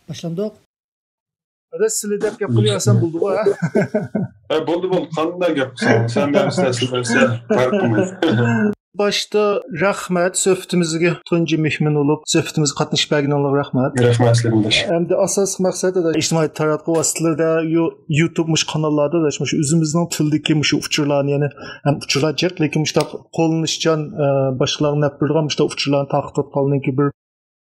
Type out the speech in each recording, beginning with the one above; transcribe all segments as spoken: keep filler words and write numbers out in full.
باشلامدۇق؟ ئاداش، سىلى دەپ گەپ قىلىۋەرسەم بولدىغۇ، ھە؟ ھە، بولدى، بولدى. قانداق گەپ قىلساڭ، سەن دەپ سەسلىۋەرسە پەرق قىلمايدۇ. باشتا رەھمەت، سۆھبىتىمىزگە تۇنجى مېھمان بولۇپ، سۆھبىتىمىزگە قاتنىشىپ بەرگىنىڭلارغا رەھمەت. رەھمەت سىلەرگە، ئاداش. ئەمدى ئاساسلىق مەقسەت، ئاداش، ئىجتىمائىي تاراتقۇ ۋاسىتىلىرىدە، يۇ-، يۇتۇب مۇشۇ قاناللاردا، ئاداش، مۇشۇ ئۆزىمىزنىڭ تىلدىكى مۇشۇ ئۇچۇرلارنى، يەنى ھەم ئۇچۇرلار جىق، لېكىن مۇشۇنداق قوللىنىشچان، ئە، باشقىلارغا نەپ بېرىدىغان مۇشۇنداق ئۇچۇرلارنى تارقىتىۋاتقانلىقى بىر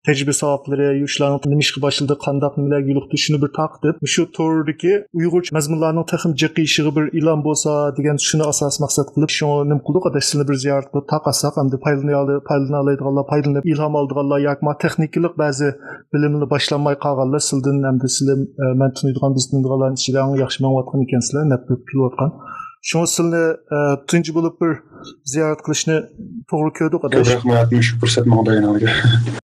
تەجرىبە ساۋابلىرى، شۇلارنىڭ نېمە ئىشقا باشلىدى، قانداق نېمىلەرگە يولۇقتى، شۇنى بىر تارقىتىپ، مۇشۇ توردىكى ئۇيغۇرچە مەزمۇنلارنىڭ تېخىمۇ جىقىيىشىغا بىر ئىلھام بولسا دېگەن، شۇنى ئاساس مەقسەت قىلىپ، شۇڭا نېمە قىلدۇق، ئاداش، سىلىنى بىر زىيارەت قىلىپ تارقاتساق، ئەمدى پايدىلىنالاي-، پايدىلىنالايدىغانلار پايدىلىنىپ، ئىلھام ئالىدىغانلار ياكى ما تېخنىكىلىق بەزى بىلىمنى باشلانماي قالغانلار سىلىدىن، ئەمدى سىلى، ئە، مەن تونۇيدىغان، بىز تونۇيدىغانلارنىڭ ئىچىدە ئەڭ ياخشى مېڭىۋاتقان ئىكەنسىلەر، نەپ بېرىپ كېلىۋاتقان. شۇڭا سىلىنى، ئە، تۇنجى بولۇپ بىر زىيارەت قىلىشنى توغرا كۆردۇق، ئاداش. كۆپ رەھمەت، مۇشۇ پۇرسەتنى ماڭا بەرگىنىڭىزگە.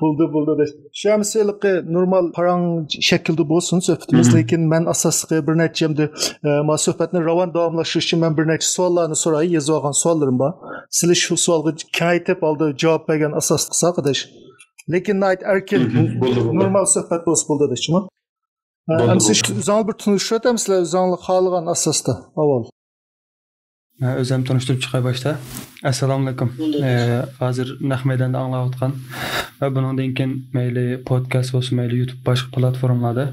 بولدى، بولدى، ئاداش. شۇ ھەممىسى ھېلىقى نورمال پاراڭ شەكلىدە بولسۇن سۆھبىتىمىز، لېكىن مەن ئاساسلىقى بىر نەچچە ئەمدى، ئە، ما سۆھبەتنى راۋان داۋاملاشتۇرۇش ئۈچۈن مەن بىر نەچچە سوئاللارنى سوراي، يېزىۋالغان سوئاللىرىم بار. سىلى شۇ سوئالغا كېڭەيتىپ ئالدى جاۋاب بەرگەن ئاساس قىلساق، ئاداش. لېكىن ناھايىتى ئەركىن، نورمال سۆھبەت بولسا بولدى، ئاداش، شۇمۇ؟ ئە، ئەمدى سىز ئۆزىڭىز بىر تونۇشتۇرۇۋېتەمسىلەر، ئۆزۈڭلار خالىغان ئاساستا ئاۋۋال. ئە، ئۆزۈم تونۇشتۇرۇپ چىقاي باشتا. ئەسسالامۇئەلەيكۇم. ئە، ھازىر نەق مەيداندا ئاڭلاۋاتقان ۋە بۇنىڭدىن كېيىن مەيلى پودكاست بولسۇن، مەيلى يۇتۇب، باشقا پلاتفورمىلاردا،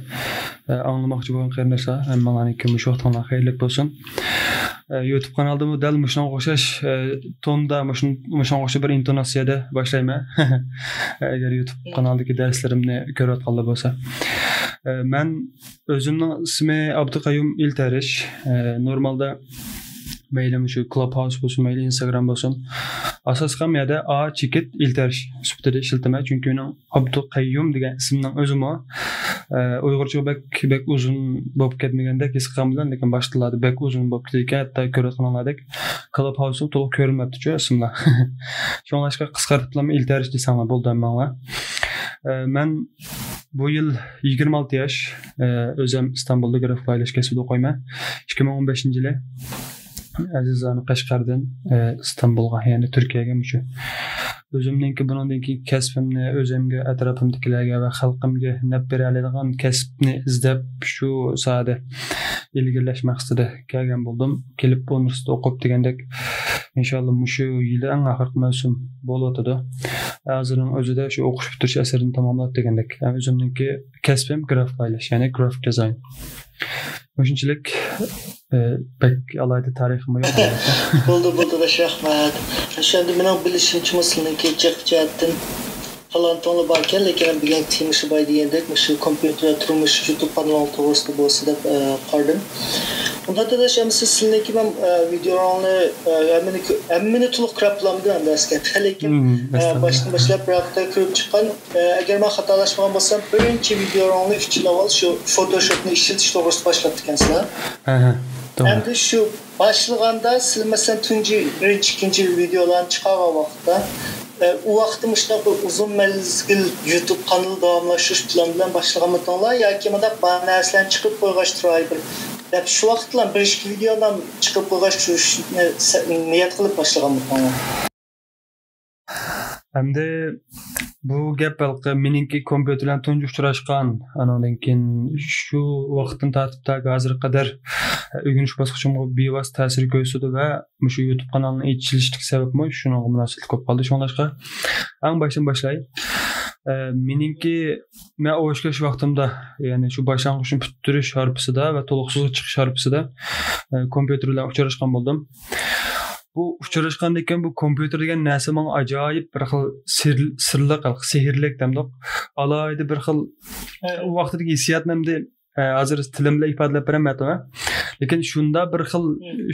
ئە، ئاڭلىماقچى بولغان قېرىنداشلار، ھەممىڭلارنىڭكى مۇشۇ ۋاقتىڭلار خەيرلىك بولسۇن. ئە، يۇتۇب قانالدىمۇ دەل مۇشۇنىڭغا ئوخشاش، ئە، توندا، مۇشۇن-، مۇشۇنىڭغا ئوخشاش بىر ئىنتوناتسىيەدە باشلايمەن. ئە، ئەگەر يۇتۇب قانالدىكى دەرسلىرىمنى كۆرۈۋاتقانلار بولسا. ئە، مەن ئۆزۈمنىڭ ئىسمى ئابدۇقەييۇم ئىلتەرىش. ئە، نورمالدا مەيلى مۇشۇ كلابھاوس بولسۇن، مەيلى ئىنستاگرام بولسۇن، ئاساسلىقى ھەممە يەردە ئا چېكىت ئىلتەرىش سۈپىتىدە ئىشلىتىمەن، چۈنكى مېنىڭ ئابدۇقەييۇم دېگەن ئىسىمنىڭ ئۆزىمۇ، ئە، ئۇيغۇرچىغا بەك، بەك ئۇزۇن بولۇپ كەتمىگەندەك ھېس قىلغان بىلەن، لېكىن باشقا تىللاردا بەك ئۇزۇن بولۇپ كېتىدىكەن. ھەتتا كۆرۈۋاتقىنىڭلاردەك كلابھاوسمۇ تولۇق كۆرۈنمەپتىچۇ ئىسىملار. شۇڭلاشقا قىسقارتىپلام ئىلتەرىش دېسەڭلار بولىدۇ ھەممىڭلار. ئە، مەن بۇ يىل يىگىرمە ئالتە ياش، ئە، ئۆزۈم ئىستانبۇلدا گرافىك بايانلاش كەسپىدە ئوقۇيمەن. ئىككى مىڭ ئون بەشىنچى يىلى ئەزىزانە قەشقەردىن، ئە، ئىستانبۇلغا، يەنى تۈركىيەگە مۇشۇ. ئۆزۈمنىڭكى بۇنىڭدىن كېيىنكى كەسپىمنى ئۆزۈمگە، ئەتراپىمدىكىلەرگە ۋە خەلقىمگە نەپ بېرەلەيدىغان كەسىپنى ئىزدەپ، شۇ ساھەدە ئىلگىرىلەش مەقسىتىدە كەلگەن بولدۇم. كېلىپ ئۇنىۋېرسىتېتتا ئوقۇپ دېگەندەك، ئىنشاللا مۇشۇ يىلى ئەڭ ئاخىرقى مەۋسۇم بولۇۋاتىدۇ. ھازىرنىڭ ئۆزىدە شۇ ئوقۇش پۈتتۈرۈش ئەسىرىنى تاماملاپ دېگەندەك. ھەم ئۆزۈمنىڭكى كەسپىم گرافىك بايانلاش، يەنى گرافىك دىزاين. مۇشۇنچىلىك، ئى، بەك ئالاھىدە تارىخىمۇ يوق. بولدى، بولدى، بەك رەھمەت. شۇ ئەمدى مېنىڭ بىلىشىمچىمۇ سىلىنىڭكى جىق جەھەتتىن تالانتىڭلار باركەن، لېكىن بۈگۈنكى تېمىسى باي دېگەندەك، مۇشۇ كومپيۇتېر تۇرمۇش يۇتۇب قانىلىڭ توغرىسىدا بولسا دەپ، ئە، قارىدىم. ئۇنداق داداش، ئەمدى سىز سىلىنىڭكى مەن، ئە، ۋىدېئولاڭنى، ئە، ھەممىنى كۆ-، ھەممىنى تولۇق كۆرۈپ بولالمىدىم ئەمدى ئەسكەر. لېكىن، ئە، باشتىن باشلاپ بىر ھەپتە كۆرۈپ چىققان، ئە، ئەگەر مەن خاتالاشمىغان بولسام، بىرىنچى ۋىدېئولاڭنى ئۈچ يىل ئاۋۋال شۇ فوتوشوپنى ئىشلىتىش توغرىسىدا باشلاپتىكەنسىلەر. ھە، ھە، توغرا. ئەمدى شۇ باشلىغاندا سىلەر، مەسىلەن، تۇنجى، بىرىنچى، ئىككىنچى ۋىدېئولارنى چىقارغان ۋاقىتتا، ئە، ئۇ ۋاقىتتا مۇشۇنداق بىر ئۇزۇن مەزگىل يۇتۇب قانىلى داۋاملاشتۇرۇش پىلان بىلەن باشلىغانمىدىڭلار ياكى مۇنداق بار نەرسىلەرنى چىقىپ قويغاچ تۇراي بىر دەپ شۇ ۋاقىتلا بىر ئىككى ۋىدېونى چىقىپ قويغاچ تۇرۇشنى سە-، نىيەت قىلىپ باشلىغانمىدىڭلار؟ ئەمدى بۇ گەپ ھېلىقى مېنىڭكى كومپيۇتېر بىلەن تۇنجى ئۇچراشقان، ئانىڭدىن كېيىن شۇ ۋاقىتتىن تارتىپ تاكى ھازىرغا قەدەر ئۆگىنىش باسقۇچۇمغا بىۋاسىتە تەسىر كۆرسىتىدۇ ۋە مۇشۇ يۇتۇب قانالىنىڭ ئېچىلىشىدىكى سەۋەبمۇ شۇنىڭغا مۇناسىۋەتلىك بولۇپ قالدى. شۇڭلاشقا ئەڭ باشتىن باشلاي. ئە، مېنىڭكى، مەن ئوۋۇشكەش ۋاقتىمدا، يەنى شۇ باشلانغۇچنى پۈتتۈرۈش ھارپىسىدا ۋە تولۇقسىزغا چىقىش ھارپىسىدا، ئە، كومپيۇتېر بىلەن ئۇچراشقان بولدۇم. بۇ ئۇچراشقاندىن كېيىن بۇ كومپيۇتېر دېگەن نەرسە ماڭا ئاجايىپ بىر خىل سىر-، سىرلىق، سېھىرلىك دەمدۇق. ئالاھىدە بىر خىل، ئە، ئۇ ۋاقتىدىكى ھېسسىياتنى ئەمدى، ئە، ھازىر تىلىم بىلەن ئىپادىلەپ بېرەلمەيتتىم. لېكىن شۇنداق بىر خىل،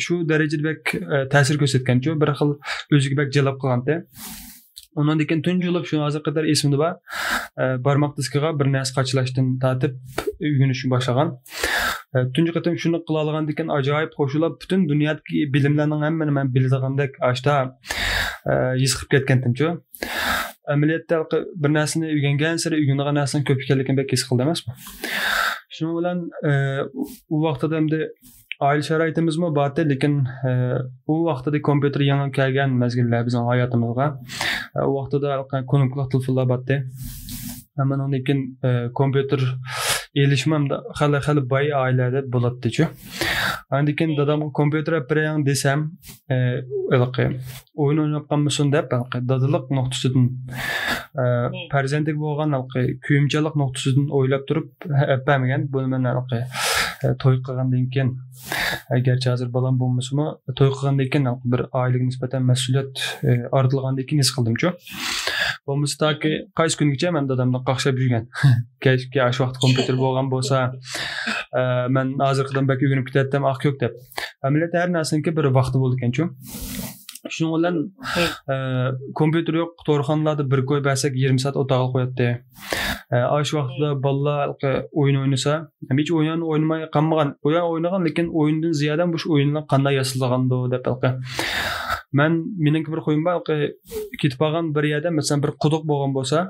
شۇ دەرىجىدە بەك، ئە، تەسىر كۆرسەتكەنچۇ، بىر خىل ئۆزىگە بەك جەلپ قىلغانتى. ئۇنىڭدىن كېيىن تۇنجى بولۇپ شۇ ھازىرغا قەدەر ئېسىمدە بار، ئە، بارماق دىسكىغا بىر نەرسە قاچىلاشتىن تارتىپ ئۆگىنىشنى باشلىغان. ئە، تۇنجى قېتىم شۇنى قىلالىغاندىن كېيىن ئاجايىپ خوش بولۇپ، پۈتۈن دۇنيادىكى بىلىملەرنىڭ ھەممىنى مەن بىلىدىغاندەك ئاشتا، ئە، ھېس قىلىپ كەتكەنتىمچۇ. ئەمەلىيەتتە بىر نەرسىنى ئۆگەنگەنسېرى ئۆگىنىدىغان نەرسىنىڭ كۆپ ئىكەنلىكىنى بەك ھېس قىلدى ئەمەسمۇ؟ شۇنىڭ بىلەن، ئە، ئۇ ۋاقتىدا ئەمدى ئائىلە شارائىتىمىزمۇ بارتى، لېكىن، ئە، ئۇ ۋاقتىدا كومپيۇتېر يېڭى كەلگەن مەزگىللەر بىزنىڭ ھاياتىمىزغا. ئە، ئۇ ۋاقتىدا كۇنۇپكىلىق تېلېفونلار بارتى. ھەم ئۇنىڭدىن كېيىن، ئە، كومپيۇتېر ئېلىشمۇ خېلى، خېلى باي ئائىلىدە بولاتتىچۇ. ئاندىن كېيىن دادامغا كومپيۇتېر ئەپ بېرەڭ دېسەم، ئە، ھېلىقى ئويۇن ئويناپ قالمىسۇن دەپ، ھېلىقى دادىلىق نۇقتىسىدىن، ئە، پەرزەنتىگە بولغان ھېلىقى كۆيۈمچانلىق نۇقتىسىدىن ئويلاپ تۇرۇپ ئەپ بەرمىگەن. بۇنى مەن ھېلىقى، ئە، توي قىلغاندىن كېيىن، ئەگەرچە ھازىر بالام بولمىسىمۇ، توي قىلغاندىن كېيىن بىر ئائىلىگە نىسبەتەن مەسئۇلىيەت، ئە، ئارتىلغاندىن كېيىن ھېس قىلدىمچۇ. بولمىسا تاكى قايسى كۈنگىچە مەن دادامنى قاقشاپ يۈرگەن. كەچكە ئاشۇ ۋاقىت كومپيۇتېر بولغان بولسا، ئە، مەن ھازىرقىدىن بەك ئۆگىنىپ كېتەتتىم، ئاق يوق دەپ. ئەمەلىيەتتە ھەر نەرسىنىڭكى بىر ۋاقتى بولىدىكەنچۇ. شۇنىڭ بىلەن، ئە، كومپيۇتېر يوق، تورخانىلاردا بىر كوي بەرسەك يېرىم سائەت ئولتۇرغىلى قوياتتى. ئە، ئاشۇ ۋاقىتتا بالىلار ھېلىقى ئويۇن ئوينىسا، ھېچ ئويۇن ئوينىماي قالمىغان. ئويۇن ئوينىغان، لېكىن ئويۇندىن زىيادە مۇشۇ ئويۇنلار قانداق ياسىلىدىغاندۇ دەپ ھېلىقى. مەن، مېنىڭكى بىر خۇيۇم بار، ھېلىقى كېتىپ قالغان بىر يەردە، مەسىلەن، بىر قۇدۇق بولغان بولسا،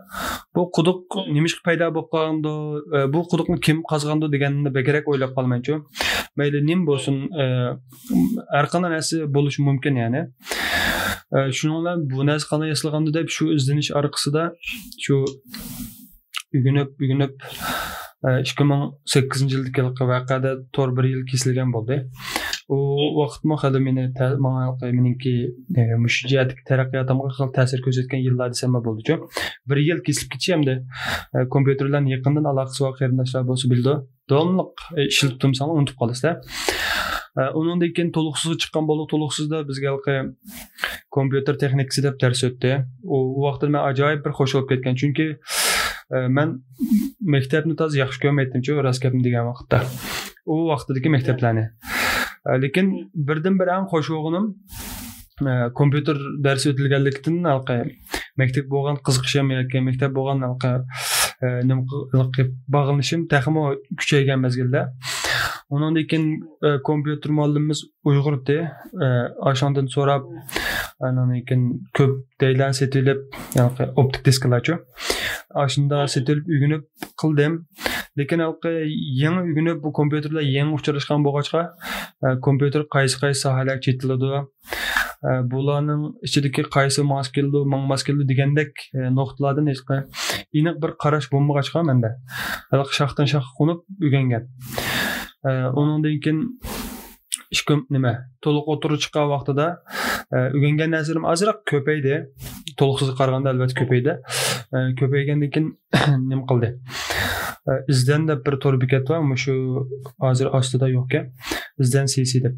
بۇ قۇدۇق نېمىشقا پەيدا بولۇپ قالغاندۇ، ئە، بۇ قۇدۇقنى كىم قازغاندۇ دېگەننى بەكرەك ئويلاپ قالمايچۇ. مەيلى نېمە بولسۇن، ئە، ھەر قانداق نەرسە بولۇشى مۇمكىن، يەنى. ئە، شۇنىڭ بىلەن بۇ نەرسە قانداق ياسالغاندۇ دەپ شۇ ئىزدىنىش ئارقىسىدا شۇ ئۆگىنىپ، ئۆگىنىپ، ئە، ئىككى مىڭ سەككىزىنچى يىلدىكى ھېلىقى ۋەقەدە تور بىر يىل كېسىلگەن بولدى. ئۇ ۋاقىتمۇ خېلى مېنى تە-، ماڭا ھېلىقى مېنىڭكى، ئە، مۇشۇ جەھەتتىكى تەرەققىياتىمغا خېلى تەسىر كۆرسەتكەن يىللار دېسەممۇ بولىدۇچۇ. بىر يىل كېسىلىپ كېتىشى ھەمدە، ئە، كومپيۇتېر بىلەن يېقىندىن ئالاقىسى بار قېرىنداشلار بولسا بىلىدۇ. داۋاملىق، ئە، ئىشلىتىپ تۇرمىساڭلار ئۇنتۇپ قالىسىلەر. ئە، ئۇنىڭدىن كېيىن تولۇقسىزغا چىققان بولدۇق. تولۇقسىزدا بىزگە ھېلىقى كومپيۇتېر تېخنىكىسى دەپ دەرس ئۆتتى. ئۇ، ئۇ ۋاقىتتا مەن ئاجايىپ بىر خوش بولۇپ كەتكەن. چۈنكى، ئە، مەن مەكتەپنى تازا ياخشى كۆرمەيتتىمچۇ، راست گەپنى دېگەن ۋاقىتتا. ئۇ ۋاقىتتىكى مەكتەپلەرنى. ئە، لېكىن بىردىنبىر ئەڭ خوش بولغىنىم، ئە، كومپيۇتېر دەرسى ئۆتۈلگەنلىكتىن ھېلىقى مەكتەپكە بولغان قىزىقىشىم ياكى مەكتەپ بولغان ھېلىقى، ئە، نېمە قىل-، ھېلىقى باغلىنىشىم تېخىمۇ كۈچەيگەن مەزگىلدە. ئۇنىڭدىن كېيىن، ئە، كومپيۇتېر مۇئەللىمىمىز ئۇيغۇر ئىدى. ئە، ئاشۇنىڭدىن سوراپ، ئاندىن كېيىن كۆپ دەيلەرنى سېتىۋېلىپ، ھېلىقى ئوپتىك دىسكىلارچۇ. ئاشۇنداق سېتىۋېلىپ ئۆگىنىپ قىلدىم. لېكىن ھېلىقى يېڭى ئۆگىنىپ، بۇ كومپيۇتېر بىلەن يېڭى ئۇچراشقان بولغاچقا، ئە، كومپيۇتېر قايسى، قايسى ساھەلەرگە چېتىلىدۇ، ئە، بۇلارنىڭ ئىچىدىكى قايسى ماس كېلىدۇ، ماڭماس كېلىدۇ دېگەندەك، ئە، نۇقتىلاردىن ھېلىقى ئېنىق بىر قاراش بولمىغاچقا مەندە. ھېلىقى شاختىن شاخقا قونۇپ ئۆگەنگەن. ئە، ئۇنىڭدىن كېيىن ئىككى، نېمە، تولۇق ئوتتۇرىغا چىققان ۋاقتىدا، ئە، ئۆگەنگەن نەرسىلىرىم ئازراق كۆپەيدى. تولۇقسىزغا قارىغاندا ئەلۋەتتە كۆپەيدى. ئە، كۆپەيگەندىن كېيىن نېمە قىلدى؟ ئە، ئىزدەن دەپ بىر تور بېكەت بار، مۇشۇ ھازىر ئاستىدا يوقكەن. ئىزدەن سى سى دەپ.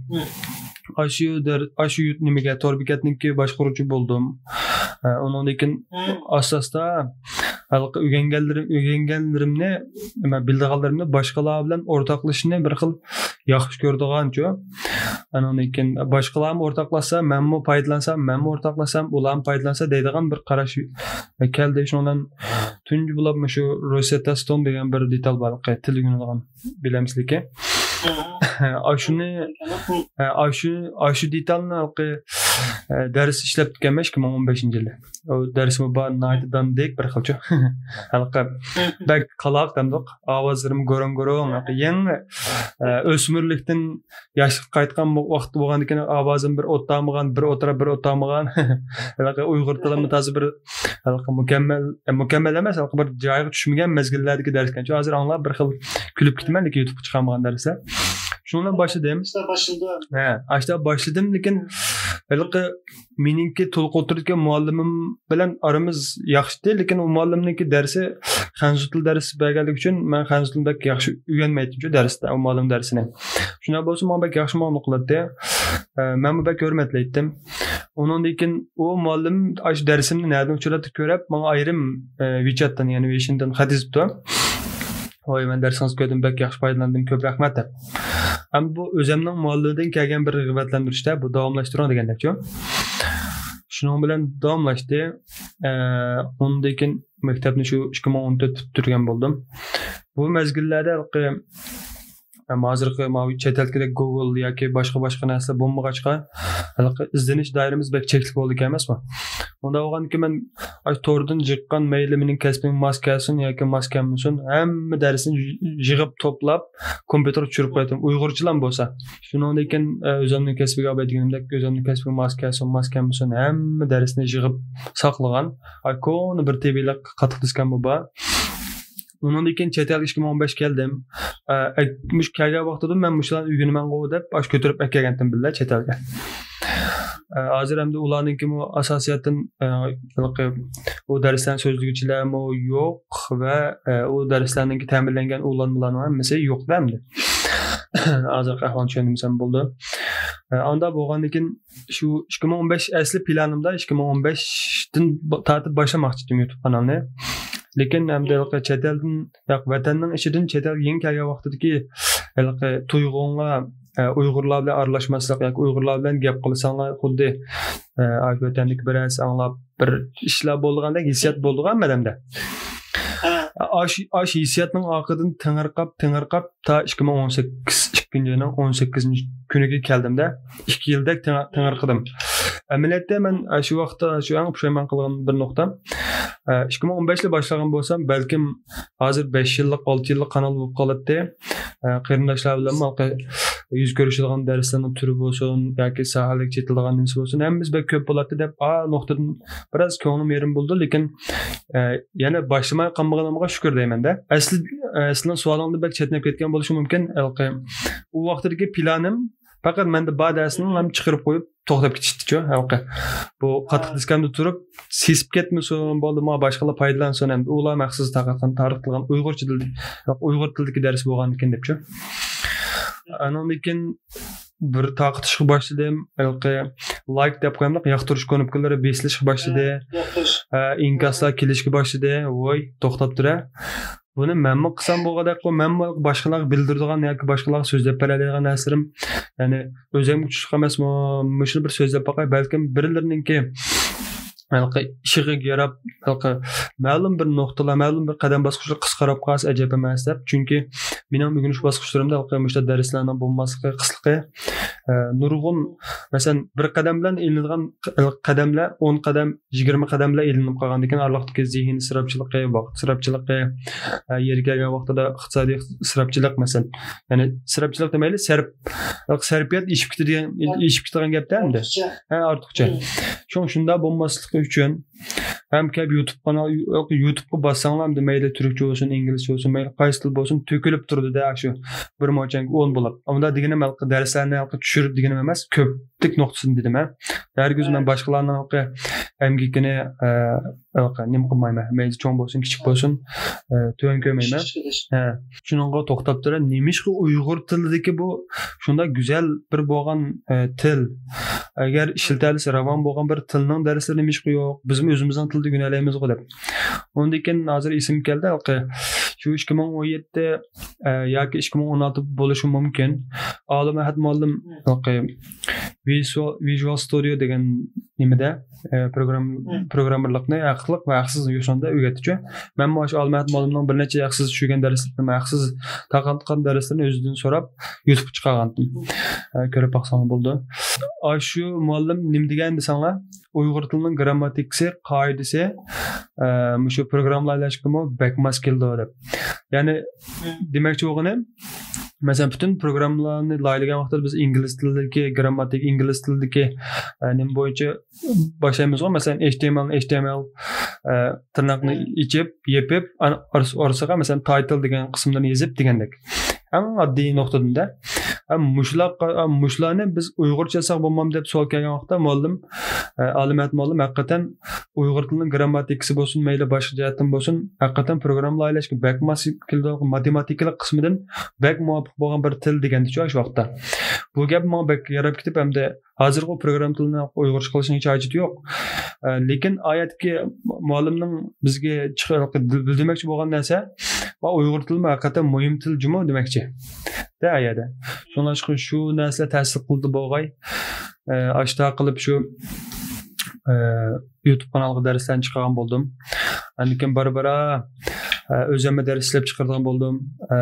ئاشۇ دەر-، ئاشۇ يۇت-، نېمىگە، تور بېكەتنىڭكى باشقۇرغۇچى بولدۇم. ئە، ئۇنىڭدىن كېيىن ئاستا-ئاستا ھېلىقى ئۆگەنگەنلىرىم، ئۆگەنگەنلىرىمنى، نېمە، بىلىدىغانلىرىمنى باشقىلار بىلەن ئورتاقلىشىشنى بىر خىل ياخشى كۆرىدىغانچۇ. ئانىڭدىن كېيىن باشقىلارمۇ ئورتاقلاشسا، مەنمۇ پايدىلانسام، مەنمۇ ئورتاقلاشسام، ئۇلارمۇ پايدىلانسا دەيدىغان بىر قاراش كەلدى. شۇنىڭ بىلەن تۇنجى بولۇپ مۇشۇ روسېتا ستون دېگەن بىر دېتال بار، تىل ئۆگىنىدىغان، بىلەمسىلىكى. ئاشۇنى، ئاشۇ، ئاشۇ دېتالنى ھېلىقى، دەرس ئىشلەپتىكەنمەن ئىككى مىڭ ئون بەشىنچى يىلى. ئۇ دەرسمۇ بار، ناھايىتى داندىك بىر خىلچۇ. ھېلىقى بەك قالاق دەمدۇق، ئاۋازلىرىمۇ گۇرۇڭ گۇرۇڭ، ھېلىقى يېڭى، ئە، ئۆسمۈرلۈكتىن ياشلىققا قايتقان ۋاقىت بولغاندىكىن ئاۋازىم بىر ئوتتامىغان، بىر ئوتتۇرا، بىر ئوتتامىغان. ھېلىقى ئۇيغۇر تىلىمۇ تازا بىر ھېلىقى مۇكەممەل، ئە، مۇكەممەل ئەمەس، ھېلىقى بىر جايىغا چۈشمىگەن مەزگىللەردىكى دەرسكەنچۇ. ھازىر ئاڭلاپ بىر خىل كۈلۈپ كېتىمەن، لېكىن يۇتۇپقا چىقارمىغان دەرسلەر. شۇنىڭ بىلەن باشلىدىم. ئاشتا باشلىدىم، لېكىن ھېلىقى مېنىڭكى تولۇق ئوتتۇرىدىكى مۇئەللىمىم بىلەن ئارىمىز ياخشىتى، لېكىن ئۇ مۇئەللىمنىڭكى دەرسى خەنزۇ تىل دەرسى بەرگەنلىكى ئۈچۈن مەن خەنزۇ تىلىنى بەك ياخشى ئۆگەنمەيتتىمچۇ دەرستە، ئۇ مۇئەللىم دەرسىنى. شۇنداق بولسا ماڭا بەك ياخشى ماڭىدۇ قىلاتتى. ئە، مەنمۇ بەك ھۆرمەتلەيتتىم. ئۇنىڭدىن كېيىن ئۇ مۇئەللىم ئاشۇ دەرسىمنى نەدىن ئۇچراتتى كۆرۈپ، ماڭا ئايرىم، ئە، ۋىچاتتىن، يەنى ۋېيشىندىن خەت يېزىپتۇ. ۋاي، مەن دەرسىڭىزنى كۆردۈم، بەك ياخشى پايدىلاندىم، كۆپ رەھمەت دەپ. ئەمما بۇ ئۆزەمنىڭ مۇئەللىمىدىن كەلگەن بىر رىغبەتلەندۈرۈشتە، بۇ داۋاملاشتۇرۇڭ دېگەندەكچۇ. شۇنىڭ بىلەن داۋاملاشتى. ئە، ئۇنىڭدىن كېيىن مەكتەپنى شۇ ئىككى مىڭ ئون تۆت پۈتتۈرگەن بولدۇم. بۇ مەزگىللەردە ھېلىقى، ئەمما ھازىرقى ماۋۇ چەت ئەلدىكىدەك گوگل ياكى باشقا، باشقا نەرسىلەر بولمىغاچقا، ھېلىقى ئىزدىنىش دائىرىمىز بەك چەكلىك بولىدىكەن ئەمەسمۇ؟ ئۇنداق بولغاندىكىن مەن ئاشۇ توردىن جىققان مەيلى مېنىڭ كەسپىمگە ماس كەلسۇن ياكى ماس كەلمىسۇن، ھەممە دەرسنى يىغىپ توپلاپ، كومپيۇتېرغا چۈشۈرۈپ قوياتتىم. ئۇيغۇرچىلام بولسا. شۇنىڭدىن كېيىن، ئە، ئۆزۈمنىڭ كەسپىگە ئاباي دېگىنىمدەك، ئۆزۈمنىڭ كەسپىگە ماس كەلسۇن، ماس كەلمىسۇن، ھەممە دەرسنى يىغىپ ساقلىغان. ئاي، كونا بىر تېبىيلىق قاتتىق دىسكاممۇ بار. ئۇنىڭدىن كېيىن چەت ئەلگە ئىككى مىڭ ئون بەش كەلدىم. ئە، ئەك-، مۇشۇ كەلگەن ۋاقتىدا مەن مۇشۇلارنى ئۆگىنىمەنغۇ دەپ، ئاشۇ كۆتۈرۈپ ئەكەلگەنتىم بىللە چەت ئەلگە. ئە، ھازىر ئەمدى ئۇلارنىڭكىمۇ ئاساسىيەتتىن، ئە، ھېلىقى ئۇ دەرسلەرنى سۆزلىگۈچىلەرمۇ يوق ۋە، ئە، ئۇ دەرسلەرنىڭكى تەمىنلەنگەن ئۇلانمىلارنىڭ ھەممىسى يوق-دە ئەمدى. ھازىرقى ئەھۋالنى چۈشەندۈرسەم بولىدۇ. ئە، ئاندا بولغاندىن كېيىن شۇ ئىككى مىڭ ئون بەش ئەسلى پىلانىمدا ئىككى مىڭ ئون بەشتىن ب-، تارتىپ باشلىماقچى ئىدىم يۇتۇب قانالنى. لېكىن ئەمدى ھېلىقى چەت ئەلدىن، ياق، ۋەتەننىڭ ئىچىدىن چەت ئەلگە يېڭى كەلگەن ۋاقتىدىكى ھېلىقى تۇيغۇڭلار، ئە، ئۇيغۇرلار بىلەن ئارىلاشماسلىق ياكى ئۇيغۇرلار بىلەن گەپ قىلساڭلار خۇددى، ئە، ئاشۇ ۋەتەندىكى بىرەرسى ئاڭلاپ بىر ئىشلار بولىدىغاندەك ھېسسىيات بولىدىغان ئادەمدە. ھە. ئاشۇ، ئاشۇ ھېسسىياتنىڭ ئارقىدىن تېڭىرقاپ، تېڭىرقاپ تا ئىككى مىڭ ئون سەككىز، ئىككىنچى ئاينىڭ ئون سەككىزىنچى كۈنىگە كەلدىم-دە. ئىككى يىلدەك تېڭ-، تېڭىرقىدىم. ئەمەلىيەتتە مەن، ئە، شۇ ۋاقىتتا شۇ ئەڭ پۇشايمان قىلغان بىر نۇقتام، ئە، ئىككى مىڭ ئون بەشتە باشلىغان بولسام، بەلكىم ھازىر بەش يىللىق، ئالتە يىللىق قانال بولۇپ قالاتتى. ئە، قېرىنداشلار بىلەن ھالقا يۈز كۆرۈشىدىغان دەرسلەرنىڭ تۈرى بولسۇن ياكى ساھەلىك چېتىلىدىغان نېمىسى بولسۇن، ھەممىمىز بەك كۆپ بولاتتى دەپ، ئا نۇقتىدىن بىراز كۆڭلۈم يېرىم بولدى. لېكىن، ئە، يەنە باشلىماي قالمىغىنىمغا شۈكۈر دەيمەن-دە. ئەسلى، ئە، سىلىنىڭ سوئالىڭدىن بەك چەتنەپ كەتكەن بولۇشى مۇمكىن. ھېلىقى ئۇ ۋاقتىدىكى پىلانىم پەقەت مەندە بار دەرسنى ھەم چىقىرىپ قويۇپ توختاپ كېتىشتىچۇ. ھېلىقى بۇ قاتتىق دىسكامدا تۇرۇپ سېسىپ كەتمىسۇن، بولدى، ماڭا باشقىلار پايدىلانسۇن، ھەم ئۇلار مەخسۇس تارقاتقان، تارقىتىلغان ئۇيغۇرچە تىلدا، ياق، ئۇيغۇر تىلىدىكى دەرس بولغاندىكىن دەپچۇ. ئانىڭدىن كېيىن بىر تارقىتىشقا باشلىدىم. ھېلىقى لايك دەپ قوياملىق، ياقتۇرۇش كۇنۇپكىلىرى بېسىلىشقا باشلىدى. ياقتۇرۇش. ھە، ئىنكاسلار كېلىشكە باشلىدى. ۋوي، توختاپ تۇرە. بۇنى مەنمۇ قىلسام بولغۇدەكقۇ، مەنمۇ باشقىلارغا بىلدۈرىدىغان ياكى باشقىلارغا سۆزلەپ بېرەلەيدىغان نەرسىلىرىم، يەنى ئۆزۈمگە تۇشلۇق ئەمەسمۇ، مۇشۇنى بىر سۆزلەپ باقاي، بەلكىم بىرلىرىنىڭكى ھېلىقى ئىشىغا ياراپ، ھېلىقى مەلۇم بىر نۇقتىلار، مەلۇم بىر قەدەم باسقۇچلار قىسقىراپ قالسا ئەجەب ئەمەس دەپ. چۈنكى مېنىڭ ئۆگىنىش باسقۇچلىرىمدا ھېلىقى مۇشۇنداق دەرسلەرنىڭ بولماسلىقى، قىسلىقى، ئە، نۇرغۇن، مەسىلەن، بىر قەدەم بىلەن ئېلىنىدىغان قەدەملەر ئون قەدەم، يىگىرمە قەدەملەر ئېلىنىپ قالغاندىكىن، ئارىلىقتىكى زېھىن ئىسراپچىلىقى، ۋاقىت ئىسراپچىلىقى، ئە، يېرى كەلگەن ۋاقتىدا ئىقتىسادىي ئىسراپچىلىق، مەسىلەن، يەنى ئىسراپچىلىق دېمەيلى، سەرپ، سەرپىيات ئېشىپ كېتىدىغان، ئېشىپ كېتىدىغان گەپتە ئەمدى. ئارتۇقچە. ھە، ئارتۇقچە. شۇڭا شۇنداق بولماسلىقى ئۈچۈن ھەم كەپ يۇتۇب قانال، يۇتۇبقا باسساڭلار ئەمدى مەيلى تۈركچە بولسۇن، ئىنگلىزچە بولسۇن، مەيلى قايسى تىل بولسۇن، تۆكۈلۈپ تۇرىدۇ-دە شۇ بىر موچەنگە ئون بولۇپ. ئۇنداق دېگىنىم ھېلىقى دەرسلەرنى ھېلىقى چۈشۈرۈپ دېگىنىم ئەمەس، كۆپلۈك نۇقتىسىنى دېدىم ھە. ھەرگىز مەن باشقىلارنىڭ ھېلىقى ئەمگىكىنى، ئە، ھېلىقى نېمە قىلمايمەن. مەيلى چوڭ بولسۇن، كىچىك بولسۇن، ئە، تۆۋەن كۆرمەيمەن. ھە. شۇنىڭغا توختاپ تۇرۇپ، نېمىشقا ئۇيغۇر تىلىدىكى بۇ شۇنداق گۈزەل بىر بولغان، ئە، تىل، ئەگەر ئىشلىتەلىسە راۋان بولغان بىر تىلنىڭ دەرسلىرى نېمىشقا يوق؟ بىزمۇ ئۆزىمىزنىڭ تىلىدا ئۆگىنەلەيمىزغۇ دەپ. ئۇندىن كېيىن ھازىر ئېسىمگە كەلدى، ھېلىقى شۇ ئىككى مىڭ ئون يەتتە، ئە، ياكى ئىككى مىڭ ئون ئالتە بولۇشى مۇمكىن. ئالىم ئەھەت مۇئەللىم ھېلىقى ۋىزۇ-، ۋىژۇئال ستۇدىيو دېگەن نېمىدە، ئە، پروگرام-، پروگراممېرلىقنى ھەقلىق ۋە ھەقسىز يوسۇندا ئۆگەتتىچۇ. مەنمۇ ئاشۇ ئالىم ئەھەت مۇئەللىمنىڭ بىر نەچچە ھەقسىز چۈشۈرگەن دەرسلىرىنى، ھەقسىز تارقاتقان دەرسلىرىنى ئۆزىدىن سوراپ، يۇتۇبقا چىقارغانتىم. ئە، كۆرۈپ باقساڭلار بولىدۇ. ئاشۇ مۇئەللىم نېمە دېگەن دېسەڭلار، ئۇيغۇر تىلىنىڭ گىرامماتىكىسى، قائىدىسى، ئە، مۇشۇ پروگراممىلايلاشقىمۇ بەك ماس كېلىدۇ دەپ. يەنى دېمەكچى بولغىنىم، مەسىلەن، پۈتۈن پروگراممىلارنى لايىھەلىگەن ۋاقىتتا بىز ئىنگلىز تىلىدىكى گىرامماتىكا، ئىنگلىز تىلىدىكى، ئە، نېمە بويىچە باشلايمىزغۇ؟ مەسىلەن، ئېچ تى ئېم ئېل، ئېچ تى ئېم ئېل، ئە، تىرناقنى ئېچىپ، يېپىپ، ئان-، ئارىس-، ئارىسىغا، مەسىلەن، تايتىل دېگەن قىسىملارنى يېزىپ دېگەندەك. ئەڭ ئاددىي نۇقتىدىن-دە. ئەم، مۇشۇلار، ئەم، مۇشۇلارنى بىز ئۇيغۇرچە يازساق بولمامدۇ دەپ سوئال كەلگەن ۋاقىتتا مۇئەللىم، ئە، ئالىم ئەھەت مۇئەللىم ھەقىقەتەن ئۇيغۇر تىلىنىڭ گىرامماتىكىسى بولسۇن، مەيلى باشقا جەھەتتىن بولسۇن، ھەقىقەتەن پروگرامما لايىھەلەشكە بەك ماس كېلىدۇ، ماتېماتىكىلىق قىسمىدىن بەك مۇۋاپىق بولغان بىر تىل دېگەندىچۇ ئاشۇ ۋاقىتتا. بۇ گەپ ماڭا بەك ياراپ كېتىپ، ئەمدى ھازىرغۇ پروگرامما تىلىنى ئۇيغۇرچە قىلىشنىڭ ھېچ ھاجىتى يوق. ئە، لېكىن ئايەتتىكى مۇئەللىمنىڭ بىزگە چىق-، بىلدۈرمەكچى بولغان نەرسە، ۋە ئۇيغۇر تىلىمۇ ھەقىقەتەن مۇھىم تىل جۇمۇ دېمەكچى. دە ئايەتتە. شۇڭلاشقا شۇ نەرسىلەر تەسىر قىلدى بولغاي. ئە، ئاشتا قىلىپ شۇ، ئە، يۇتۇب قانالغا دەرسلەرنى چىقارغان بولدۇم. ئاندىن كېيىن بارا-بارا، ئە، ئۆزۈممۇ دەرس ئىشلەپ چىقىرىدىغان بولدۇم. ئە،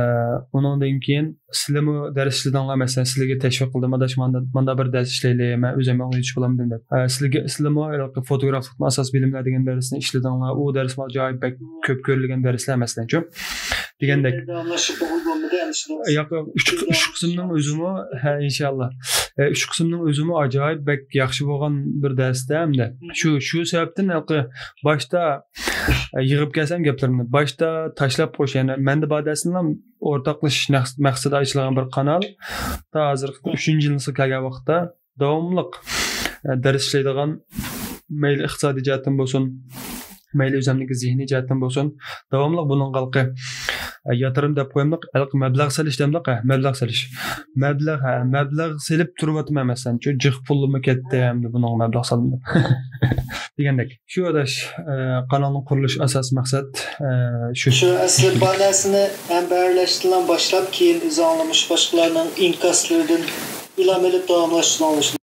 ئۇنىڭدىن كېيىن سىلىمۇ دەرس ئىشلىدىڭلار، مەسىلەن، سىلىگە تەشۋىق قىلدىم، ئاداش، ماندا، ماندا بىر دەرس ئىشلەيلى، مەن ئۆزۈم ئوڭشىتىش بولامدىم دەپ. ئە، سىلىگە، سىلىمۇ ھېلىقى فوتوگرافلىقتىن ئاساس بىلىملەر دېگەن دەرسنى ئىشلىدىڭلار، ئۇ دەرس ماڭا جايى بەك كۆپ كۆرۈلگەن دەرسلەر، مەسىلەنچۇ، دېگەندەك. ياق، ياق، ئۈچ، ئۈچ قىسىمنىڭ ئۆزىمۇ، ھە، ئىنشاللا. ئە، ئۈچ قىسىمنىڭ ئۆزىمۇ ئاجايىپ بەك ياخشى بولغان بىر دەرستە ھەمدە. شۇ، شۇ سەۋەبتىن ھېلىقى باشتا، ئە، يىغىپ كەلسەم گەپلىرىمنى، باشتا تاشلاپ قويۇش، يەنى مەندە بار دەرسنىلا ئورتاقلىشىش نەق-، مەقسىتىدە ئېچىلغان بىر قانال. تا ھازىرقى ئۈچىنچى يىلىسىغا كەلگەن ۋاقىتتا داۋاملىق، ئە، دەرس ئىشلەيدىغان، مەيلى ئىقتىسادىي جەھەتتىن بولسۇن، مەيلى ئۆزۈمنىڭكى زېھنىي جەھەتتىن بولسۇن، داۋاملىق بۇنىڭغا ھېلىقى، ئە، ياتۇرۇن دەپ قويامدۇق، ھېلىقى مەبلەغ سېلىش دەمدۇق، ھە، مەبلەغ سېلىش. مەبلەغ، ھە، مەبلەغ سېلىپ تۇرۇۋاتىمەن، مەسىلەن، شۇ جىق پۇلمۇ كەتتى، ئەمدى بۇنىڭغا مەبلەغ سالدىم دەپ. دېگەندەك. شۇ ئاداش، ئە، قانالنىڭ قۇرۇلۇش ئاساسىي مەقسەت، ئە، شۇ. شۇ ئەسلى بار نەرسىنى ھەمبەھىرلەشتىنلا باشلاپ، كېيىن ئۆزۈڭلىمىش باشقىلارنىڭ ئىنكاسلىرىدىن ئىلھام ئېلىپ داۋاملاشتۇرۇڭلار.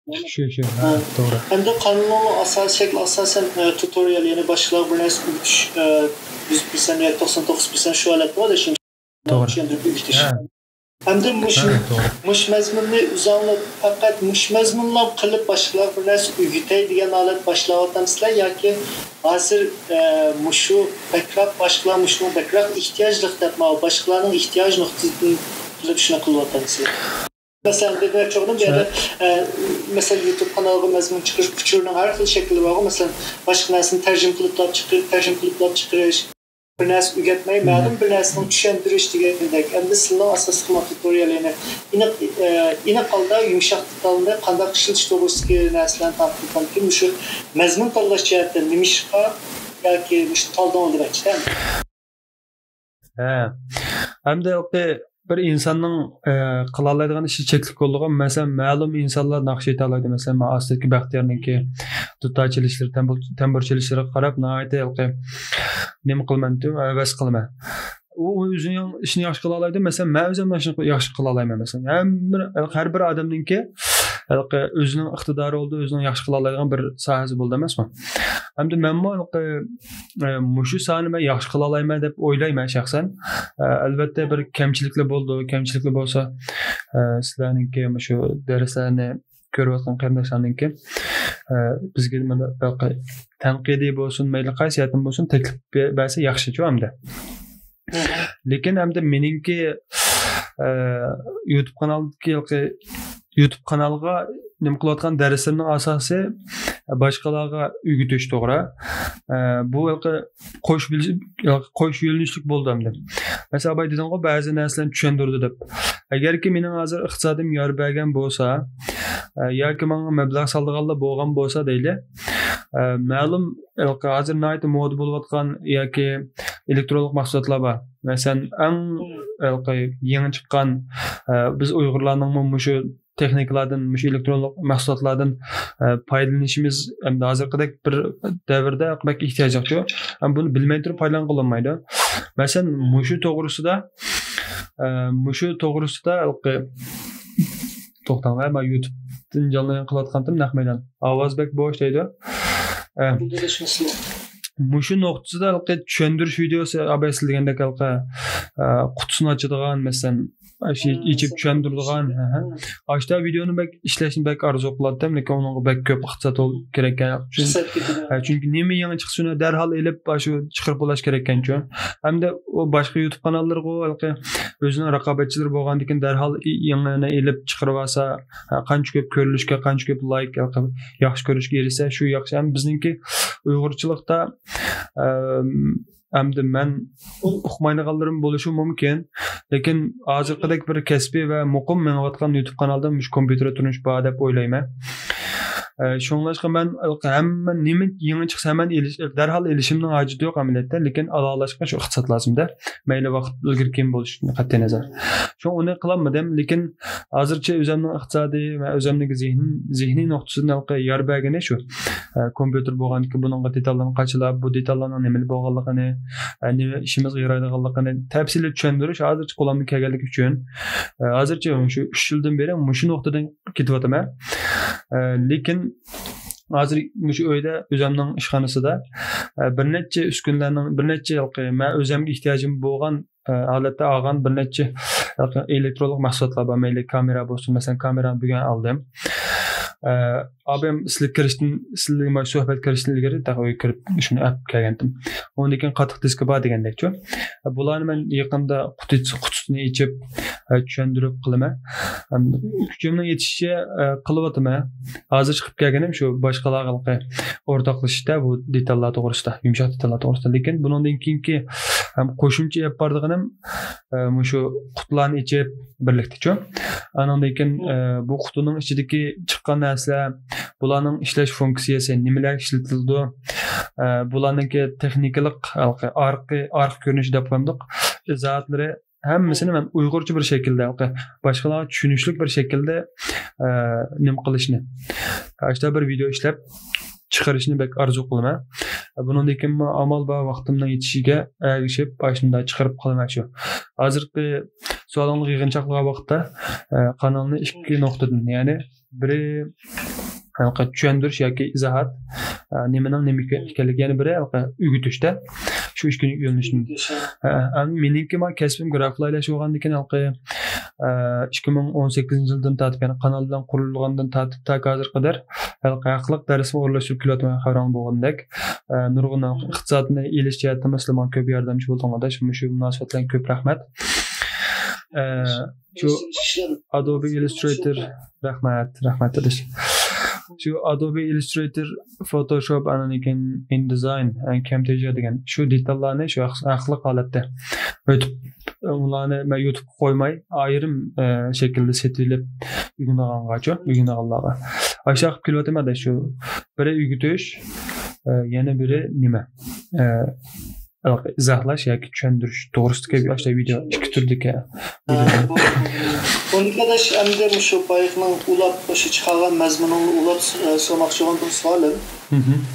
شۇ، شۇ، ھە، ھە. توغرا. ئەمدى قانالنىڭ ئاساسىي شەكلى ئاساسەن، ئە، تۇتورىيال، يەنى باشقىلارغا بىر نەرسە ئۆگىتىش، ئە، يۈز پىرسەنت ياكى توقسان توققۇز پىرسەنت شۇ ھالەتتە بار، لېكىن توغرا. چۈشەندۈرۈپ ئۆگىتىش. ھە. ئەمدى مۇشۇ، ھە، توغرا. مۇشۇ مەزمۇننى ئۆزۈڭلار پەقەت مۇشۇ مەزمۇنلا قىلىپ باشقىلارغا بىر نەرسە ئۆگىتەي دېگەن ھالەت باشلاۋاتامسىلەر ياكى ھازىر، ئە، مۇشۇ بەكرەك باشقىلار مۇشۇنىڭ بەكرەك ئېھتىياجلىق دەپ ماۋۇ باشقىلارنىڭ ئېھتىياج نۇقتىسىدىن قىلىپ شۇنى قىلىۋاتامسىلەر؟ مەسىلەن، دېمەكچى بولغىنىم، بۇ يەردە، ئە، مەسىلەن، يۇتۇب قانالىغا مەزمۇن چىقىرىش ئۇچۇرىنىڭ ھەر خىل شەكلى بارغۇ. مەسىلەن، باشقا نەرسىنى تەرجىمە قىلىپلاپ چىقىرىش، تەرجىمە قىلىپلاپ چىقىرىش، بىر نەرسە ئۆگەتمەي، مەلۇم بىر نەرسىنىڭ چۈشەندۈرۈش دېگەندەك. ئەمدى سىلىنىڭ ئاساسلىق مانا تۇتورىيال، يەنى ئېنىق، ئە، ئېنىق ھالدا يۇمشاق دېتالنى قانداق ئىشلىتىش توغرىسىدىكى نەرسىلەرنى تارقىتىۋاتامكىن، مۇشۇ مەزمۇن تاللاش جەھەتتە نېمىشقا ياكى مۇشۇ تالدىڭ دېمەكچىدە. ھە. ئەمدى ھېلىقى بىر ئىنساننىڭ، ئە، قىلالايدىغان ئىشى چەكلىك بولىدىغان. مەسىلەن، مەلۇم ئىنسانلار ناخشا ئېيتالايدۇ. مەسىلەن، مەن ئاستىدىكى بەختىيارنىڭكى دۇتار چېلىشلىرى، تەمبۇر، تەمبۇر چېلىشلىرىغا قاراپ ناھايىتى ھېلىقى نېمە قىلىمەن دېدىم، ھەۋەس قىلىمەن. ئۇ، ئۇ ئۆزىنىڭ ئىشىنى ياخشى قىلالايدۇ. مەسىلەن، مەن ئۆزۈم ئاشۇنى ياخشى قىلالايمەن. مەسىلەن، ھەممە، ھەر بىر ئادەمنىڭكى ھېلىقى ئۆزىنىڭ ئىقتىدارى بولىدۇ، ئۆزىنىڭ ياخشى قىلالايدىغان بىر ساھەسى بولىدۇ ئەمەسمۇ؟ ئەمدى مەنمۇ ھېلىقى، ئە، مۇشۇ ساھەنى مەن ياخشى قىلالايمەن دەپ ئويلايمەن شەخسەن. ئە، ئەلۋەتتە بىر كەمچىلىكلەر بولىدۇ. كەمچىلىكلەر بولسا، ئە، سىلەرنىڭكى مۇشۇ دەرسلەرنى كۆرۈۋاتقان قېرىنداشلارنىڭكى، ئە، بىزگە مانا ھېلىقى تەنقىدىي بولسۇن، مەيلى قايسى جەھەتتىن بولسۇن، تەكلىپ بە-، بەرسە ياخشىچۇ ئەمدى. لېكىن ئەمدى مېنىڭكى، ئە، يۇتۇب قانالدىكى، يۇتۇب قانالغا نېمە قىلىۋاتقان دەرسلىرىمنىڭ ئاساسى باشقىلارغا ئۆگىتىش، توغرا. ئە، بۇ ھېلىقى قوش بىلىش-، قوش يۆنىلىشلىك بولدى ئەمدى. مەسىلەن، ئاباي دېدىڭغۇ، بەزى نەرسىلەرنى چۈشەندۈردى دەپ. ئەگەركى مېنىڭ ھازىر ئىقتىسادىم يار بەرگەن بولسا، ئە، ياكى ماڭا مەبلەغ سالىدىغانلار بولغان بولسا دەيلى، ئە، مەلۇم ھېلىقى ھازىر ناھايىتى مودا بولۇۋاتقان ياكى ئېلېكترونلۇق مەھسۇلاتلار بار. مەسىلەن، ئەڭ ھېلىقى يېڭى چىققان، ئە، بىز ئۇيغۇرلارنىڭمۇ مۇشۇ تېخنىكىلاردىن، مۇشۇ ئېلېكترونلۇق مەھسۇلاتلاردىن، ئە، پايدىلىنىشىمىز ئەمدى ھازىرقىدەك بىر دەۋردە بەك ئېھتىياجلىقچۇ. ئەمما بۇنى بىلمەي تۇرۇپ پايدىلانغىلى بولمايدۇ. مەسىلەن، مۇشۇ توغرىسىدا، ئە، مۇشۇ توغرىسىدا ھېلىقى توختاڭلار، مانا يۇتۇبتىن جانلىنىپ قىلىۋاتقانتىم نەق مەيدان. ئاۋاز بەك بوش دەيدۇ. ئە، مۇشۇ نۇقتىسىدا ھېلىقى چۈشەندۈرۈش ۋىدېئوسى، ئاباي سىز دېگەندەك ھېلىقى، ئە، قۇتىسىنى ئاچىدىغان، مەسىلەن، ئاشۇ ئېچىپ چۈشەندۈرىدىغان، ھە، ھە. ئاشۇنداق ۋىدېئونى بەك ئىشلەشنى بەك ئارزۇ قىلاتتىم، لېكىن ئۇنىڭغا بەك كۆپ ئىقتىساد كېرەككەن. چۈن-، ھە، چۈنكى نېمە يېڭى چىقسا، شۇنى دەرھال ئېلىپ، ئاشۇ چىقىرىپ بولاش كېرەككەنچۇ. ھەمدە ئۇ باشقا يۇتۇب قاناللىرىغۇ ھېلىقى ئۆزىنىڭ رىقابەتچىلىرى بولغاندىكىن دەرھال ئى-، يېڭىنى ئېلىپ چىقىرىۋالسا، ھە، قانچە كۆپ كۆرۈلۈشكە، قانچە كۆپ لايك، ھېلىقى ياخشى كۆرۈلۈشكە ئېرىشسە، شۇ ياخشى. ھەم بىزنىڭكى ئۇيغۇرچىلىقتا، ئەم، ئەمدى مەن ئۇقمايدىغانلىرىم بولۇشى مۇمكىن، لېكىن ھازىرقىدەك بىر كەسپىي ۋە مۇقىم مېڭىۋاتقان يۇتۇب قانالدا مۇشۇ كومپيۇتېر تۇرمۇش بار دەپ ئويلايمەن. ئە، شۇڭلاشقا مەن ھەممە نېمە يېڭى چىقسا ھەممىنى ئېلىش، دەرھال ئېلىشىمنىڭ ھاجىتى يوق ئەمەلىيەتتە، لېكىن ئالالاش شۇ ئىقتىساد لازىمدە. مەيلى ۋاقىت ئىلگىرى كېيىن بولۇشىدىن قەتئىي نەزەر. شۇڭا ئۇنى قىلالمىدىم، لېكىن ھازىرچە ئۆزۈمنىڭ ئىقتىسادىي ۋە ئۆزۈمنىڭ زېھىن-، زېھنىي نۇقتىسىدىن ھېلىقى يار بەرگىنى شۇ. ئە، كومپيۇتېر بولغاندىكىن بۇنىڭغا دېتاللارنى قاچىلاپ، بۇ دېتاللارنىڭ نېمىلىك بولغانلىقىنى، ئە، نېمە ئىشىمىزغا يارايدىغانلىقىنى تەپسىلىي چۈشەندۈرۈش ھازىرچە قولۇمدىن كەلگەنلىكى ئۈچۈن، ئە، ھازىرچە شۇ ئۈچ يىلدىن بېرى مۇشۇ نۇقتىدىن كېتىۋاتىمەن. ئە، لېكىن ھازىر مۇشۇ ئۆيدە، ئۆزۈمنىڭ ئىشخانىسىدا، ئە، بىر نەچچە ئۈسكۈنىلەرنىڭ، بىر نەچچە ھېلىقى مەن ئۆزۈمگە ئېھتىياجىم بولغان، ئە، ھالەتتە ئالغان بىر نەچچە ھېلىقى ئېلېكترونلۇق مەھسۇلاتلار بار. مەيلى كامېرا بولسۇن، مەسىلەن، كامېرانى بۈگۈن ئالدىم. ئە، ئابايام سىلىگە كىرىشتىن، سىلىگە مانا سۆھبەت كىرىشتىن ئىلگىرى تېخى ئۆيگە كىرىپ شۇنى ئەپ كەلگەنتىم. ئۇندىن كېيىن قاتتىق دىسكا بار دېگەندەكچۇ. بۇلارنى مەن يېقىندا قۇتى-، قۇتىسىنى ئېچىپ، ئە، چۈشەندۈرۈپ قىلىمەن. ئەم، كۈچۈمنىڭ يېتىشىچە، ئە، قىلىۋاتىمەن. ھازىر چىقىپ كەلگىنىم شۇ باشقىلارغا ھېلىقى ئورتاقلىشىشتا بۇ دېتاللار توغرىسىدا، يۇمشاق دېتاللار توغرىسىدا. لېكىن بۇنىڭدىن كېيىنكى ھەم قوشۇمچە ئېلىپ بارىدىغىنىم، ئە، مۇشۇ قۇتىلارنى ئېچىپ، بىرلىكتىچۇ. ئانىڭدىن كېيىن، ئە، بۇ قۇتىنىڭ ئىچىدىكى چىققان نەرسىلەر، بۇلارنىڭ ئىشلەش فۇنكسىيەسى، نېمىلەرگە ئىشلىتىلىدۇ، ئە، بۇلارنىڭكى تېخنىكىلىق، ھېلىقى ئارقا، ئارقا كۆرۈنۈشى دەپ قويامدۇق، ئىزاھاتلىرى، ھەممىسىنى مەن ئۇيغۇرچە بىر شەكىلدە، ھېلىقى باشقىلارغا چۈشىنىشلىك بىر شەكىلدە، ئە، نېمە قىلىشنى، ئاشۇنداق بىر ۋىدېئو ئىشلەپ چىقىرىشنى بەك ئارزۇ قىلىمەن. بۇنىڭدىن كېيىنمۇ ئامال بار، ۋاقتىمنىڭ يېتىشىگە ئەگىشىپ، ئاشۇنداق چىقىرىپ قالىمەن شۇ. ھازىرقى سوئالىڭلارغا يىغىنچاقلىغان ۋاقىتتا، ئە، قانالنى ئىككى نۇقتىدىن، يەنى بىرى، ھېلىقى چۈشەندۈرۈش ياكى ئىزاھات، ئە، نېمىنىڭ نېمە ئىكەنلىكى، يەنە بىرى ھېلىقى ئۆگىتىشتە. شۇ ئىككى يۆنىلىشتىن. ئۆگىتىش، ھە. ھە، ئەمدى مېنىڭكى ما كەسپىم گرافىكلا ئىشلەش بولغاندىكىن ھېلىقى، ئە، ئىككى مىڭ ئون سەككىزىنچى يىلدىن تارتىپ، يەنى قانال بىلەن قۇرۇلغاندىن تارتىپ تاكى ھازىرغا قەدەر ھېلىقى ھەقلىق دەرسمۇ ئورۇنلاشتۇرۇپ كېلىۋاتىمەن، خەۋىرىڭ بولغىنىدەك. ئە، نۇرغۇن ئىقتىسادنى ئېلىش جەھەتتىمۇ سىلەر ماڭا كۆپ ياردەمچى بولدۇڭلار، ئاداش. مۇشۇ مۇناسىۋەت بىلەن كۆپ رەھمەت. ئە، شۇ Adobe Illustrator، رەھمەت، رەھمەت، ئاداش. شۇ Adobe Illustrator، Photoshop، ئاندىن كېيىن InDesign، ئە، Camtasia دېگەن شۇ دېتاللارنى شۇ ھەق-، ھەقلىق ھالەتتە ئۆتۈپ، ئۇلارنى مەن يۇتۇبقا قويماي، ئايرىم، ئە، شەكىلدە سېتىۋېلىپ ئۆگىنىدىغانغاچۇ، ئۆگىنىدىغانلارغا. ئاشۇنداق قىلىپ كېلىۋاتىمەن-دە، شۇ بىرى ئۆگىتىش، ئە، يەنە بىرى نېمە؟ ئە، ھېلىقى ئىزاھلاش ياكى چۈشەندۈرۈش توغرىسىدىكى ئاشۇنداق ۋىدېئو، ئىككى تۈردىكى ۋىدېئو. ئۇنىڭدىكى ئاداش ئەمدى مۇشۇ بايىقىنىڭ ئۇلاپ، مۇشۇ چىقارغان مەزمۇنۇڭنى ئۇلاپ، ئە، سورىماقچى بولغان بىر سوئالىم.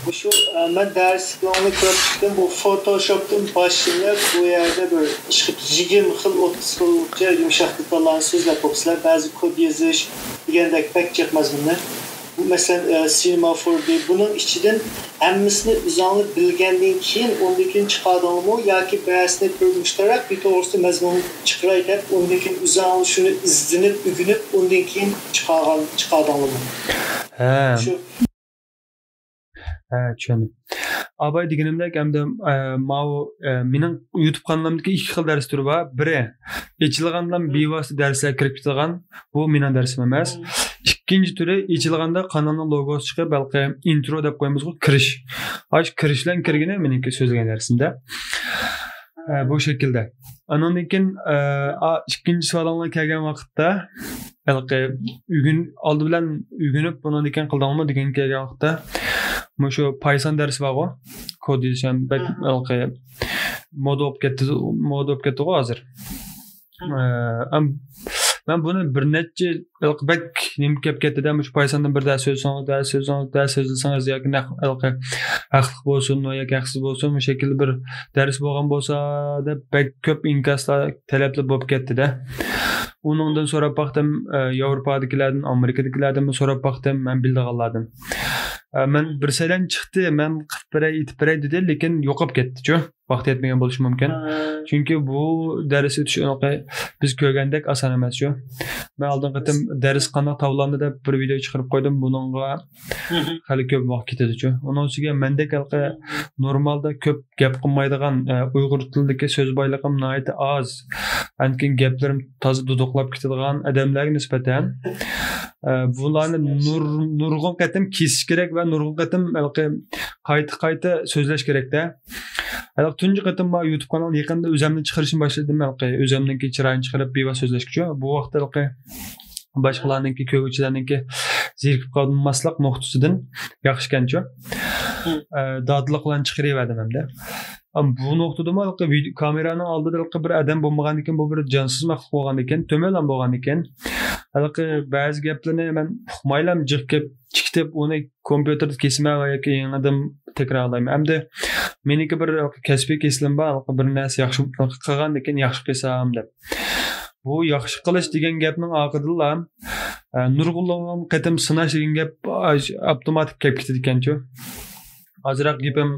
مۇشۇ، ئە، مەن دەرسىڭنى كۆرۈپ چىقتىم. بۇ فوتوشوپتىن باشلىنىپ، بۇ يەردە بىر ئىشقىلىپ يىگىرمە خىل، ئوتتۇز خىلچە يۇمشاق دېتاللارنى سۆزلەپ بوپسىلەر. بەزى كود يېزىش دېگەندەك بەك جىق مەزمۇننى. مەسىلەن، ئە، سىنېما فور دى، بۇنىڭ ئىچىدىن ھەممىسىنى ئۆزۈڭلار بىلگەندىن كېيىن، ئۇندىن كېيىن چىقاردىڭلارمۇ ياكى بەزىسىنى بىر مۇشتەرەك بىر توغرىسىدا مەزمۇن چىقىراي دەپ، ئۇندىن كېيىن ئۆزۈڭلار شۇنى ئىزدىنىپ، ئۆگىنىپ، ئۇندىن كېيىن چىقارغان، چىقاردىڭلارمۇ؟ ھە. شۇ. ھە، چۈشەندىم. ئاباي دېگىنىمدەك، ئەمدى، ئە، ماۋۇ، ئە، مېنىڭ يۇتۇب قانىلىمدىكى ئىككى خىل دەرس تۈرى بار. بىرى، ئېچىلغاندا بىۋاسىتە دەرسلەر كىرىپ كېتىدىغان، بۇ مېنىڭ دەرسىم ئەمەس. ئىككىنچى تۈرى، ئېچىلغاندا قانالنىڭ لوگوسى چىقىپ، ھېلىقى ئىنترو دەپ قويىمىزغۇ، كىرىش. ئاشۇ كىرىش بىلەن كىرگىنى مېنىڭكى سۆزلىگەن دەرسىمدە. ئە، بۇ شەكىلدە. ئانىڭدىن كېيىن، ئە، ئا، ئىككىنچى سوئالىڭلار كەلگەن ۋاقىتتا، ھېلىقى ئۆگىن-، ئالدى بىلەن ئۆگىنىپ، بۇنىڭدىن كېيىن قىلدىڭمۇ دېگەن كەلگەن ۋاقىتتا، مۇشۇ پايسان دەرسى بارغۇ، كود يېزىش ھەم بەك ھېلىقى مودا بولۇپ كەتتى، مودا بولۇپ كەتتىغۇ ھازىر. ئە، ئەم-، مەن بۇنى بىر نەچچە ھېلىقى بەك نېمە كەپ كەتتى-دە، مۇشۇ پايساندىن بىر دەرس سۆزلىسىڭىز، دەرس سۆزلىسىڭىز، دەرس سۆزلىسىڭىز ياكى نەق-، ھېلىقى ھەقلىق بولسۇن ياكى ھەقسىز بولسۇن، مۇشۇ شەكىلدە بىر دەرس بولغان بولسا دەپ بەك كۆپ ئىنكاسلار، تەلەپلەر بولۇپ كەتتى-دە. ئۇنىڭدىن سوراپ باقتىم، ئە، ياۋروپادىكىلەردىن، ئامېرىكىدىكىلەردىنمۇ سوراپ باقتىم، مەن بىلىدىغانلاردىن. ئە، مەن بىر سەيلەن چىقتى، مەن قىلىپ بېرەي، ئېيتىپ بېرەي دېدى، لېكىن يوقاپ كەتتىچۇ. ۋاقتى يەتمىگەن بولۇشى مۇمكىن. ھە. چۈنكى بۇ دەرس ئۆتۈش ئۇنىقى بىز كۆرگەندەك ئاسان ئەمەس شۇ. مەن ئالدىنقى قېتىم دەرس قانداق تاۋلاندى دەپ بىر ۋىدېئو چىقىرىپ قويدۇم. بۇنىڭغا خېلى كۆپ ۋاقىت كېتىدىچۇ. ئۇنىڭ ئۈستىگە مەندەك ھېلىقى نورمالدا كۆپ گەپ قىلمايدىغان، ئە، ئۇيغۇر تىلىدىكى سۆز بايلىقىم ناھايىتى ئاز. ئاندىن كېيىن گەپلىرىم تازا دۇدۇقلاپ كېتىدىغان ئادەملەرگە نىسبەتەن، ئە، بۇلارنى نۇر-، نۇرغۇن قېتىم كېسىش كېرەك ۋە نۇرغۇن قېتىم ھېلىقى قايتا-قايتا سۆزلەش كېرەكتە. ھېلىقى تۇنجى قېتىم ما يۇتۇب قانالنى يېقىندا ئۆزۈمنى چىقىرىشنى باشلىدىم. ھېلىقى ئۆزۈمنىڭكى چىرايىنى چىقىرىپ بىۋاسىتە سۆزلەشكىچۇ. بۇ ۋاقىتتا ھېلىقى باشقىلارنىڭكى، كۆرگۈچىلەرنىڭكى زېرىكىپ قالماسلىق نۇقتىسىدىن ياخشىكەنچۇ. ئە، دادىللىق بىلەن چىقىرىۋەردىم ھەمدە. ئەم، بۇ نۇقتىدىمۇ ھېلىقى ۋىدېئو كامېرانىڭ ئالدىدا ھېلىقى بىر ئادەم بولمىغاندىكىن، بۇ بىر جانسىز مەخلۇق بولغاندىكىن، تۆمۈلەم بولغاندىكىن، ھېلىقى بەزى گەپلىرىنى مەن ئۇقمايلام جىق گەپ چىقىتىپ، ئۇنى كومپيۇتېردا كېسىمەن ۋە ياكى يېڭىدىن تەكرارلايمەن. ئەمدى مېنىڭكى بىر كەسپىي كېسىلىم بار، بىر نەرسە ياخشى قىلغاندىن كېيىن ياخشى قىلسام دەپ. بۇ ياخشى قىلىش دېگەن گەپنىڭ ئارقىدىنلا، ئە، نۇرغۇنلىغان قېتىم سىناش دېگەن گەپ ئاپتوماتىك كېلىپ كېتىدىكەنچۇ. ئازراق گېپىم،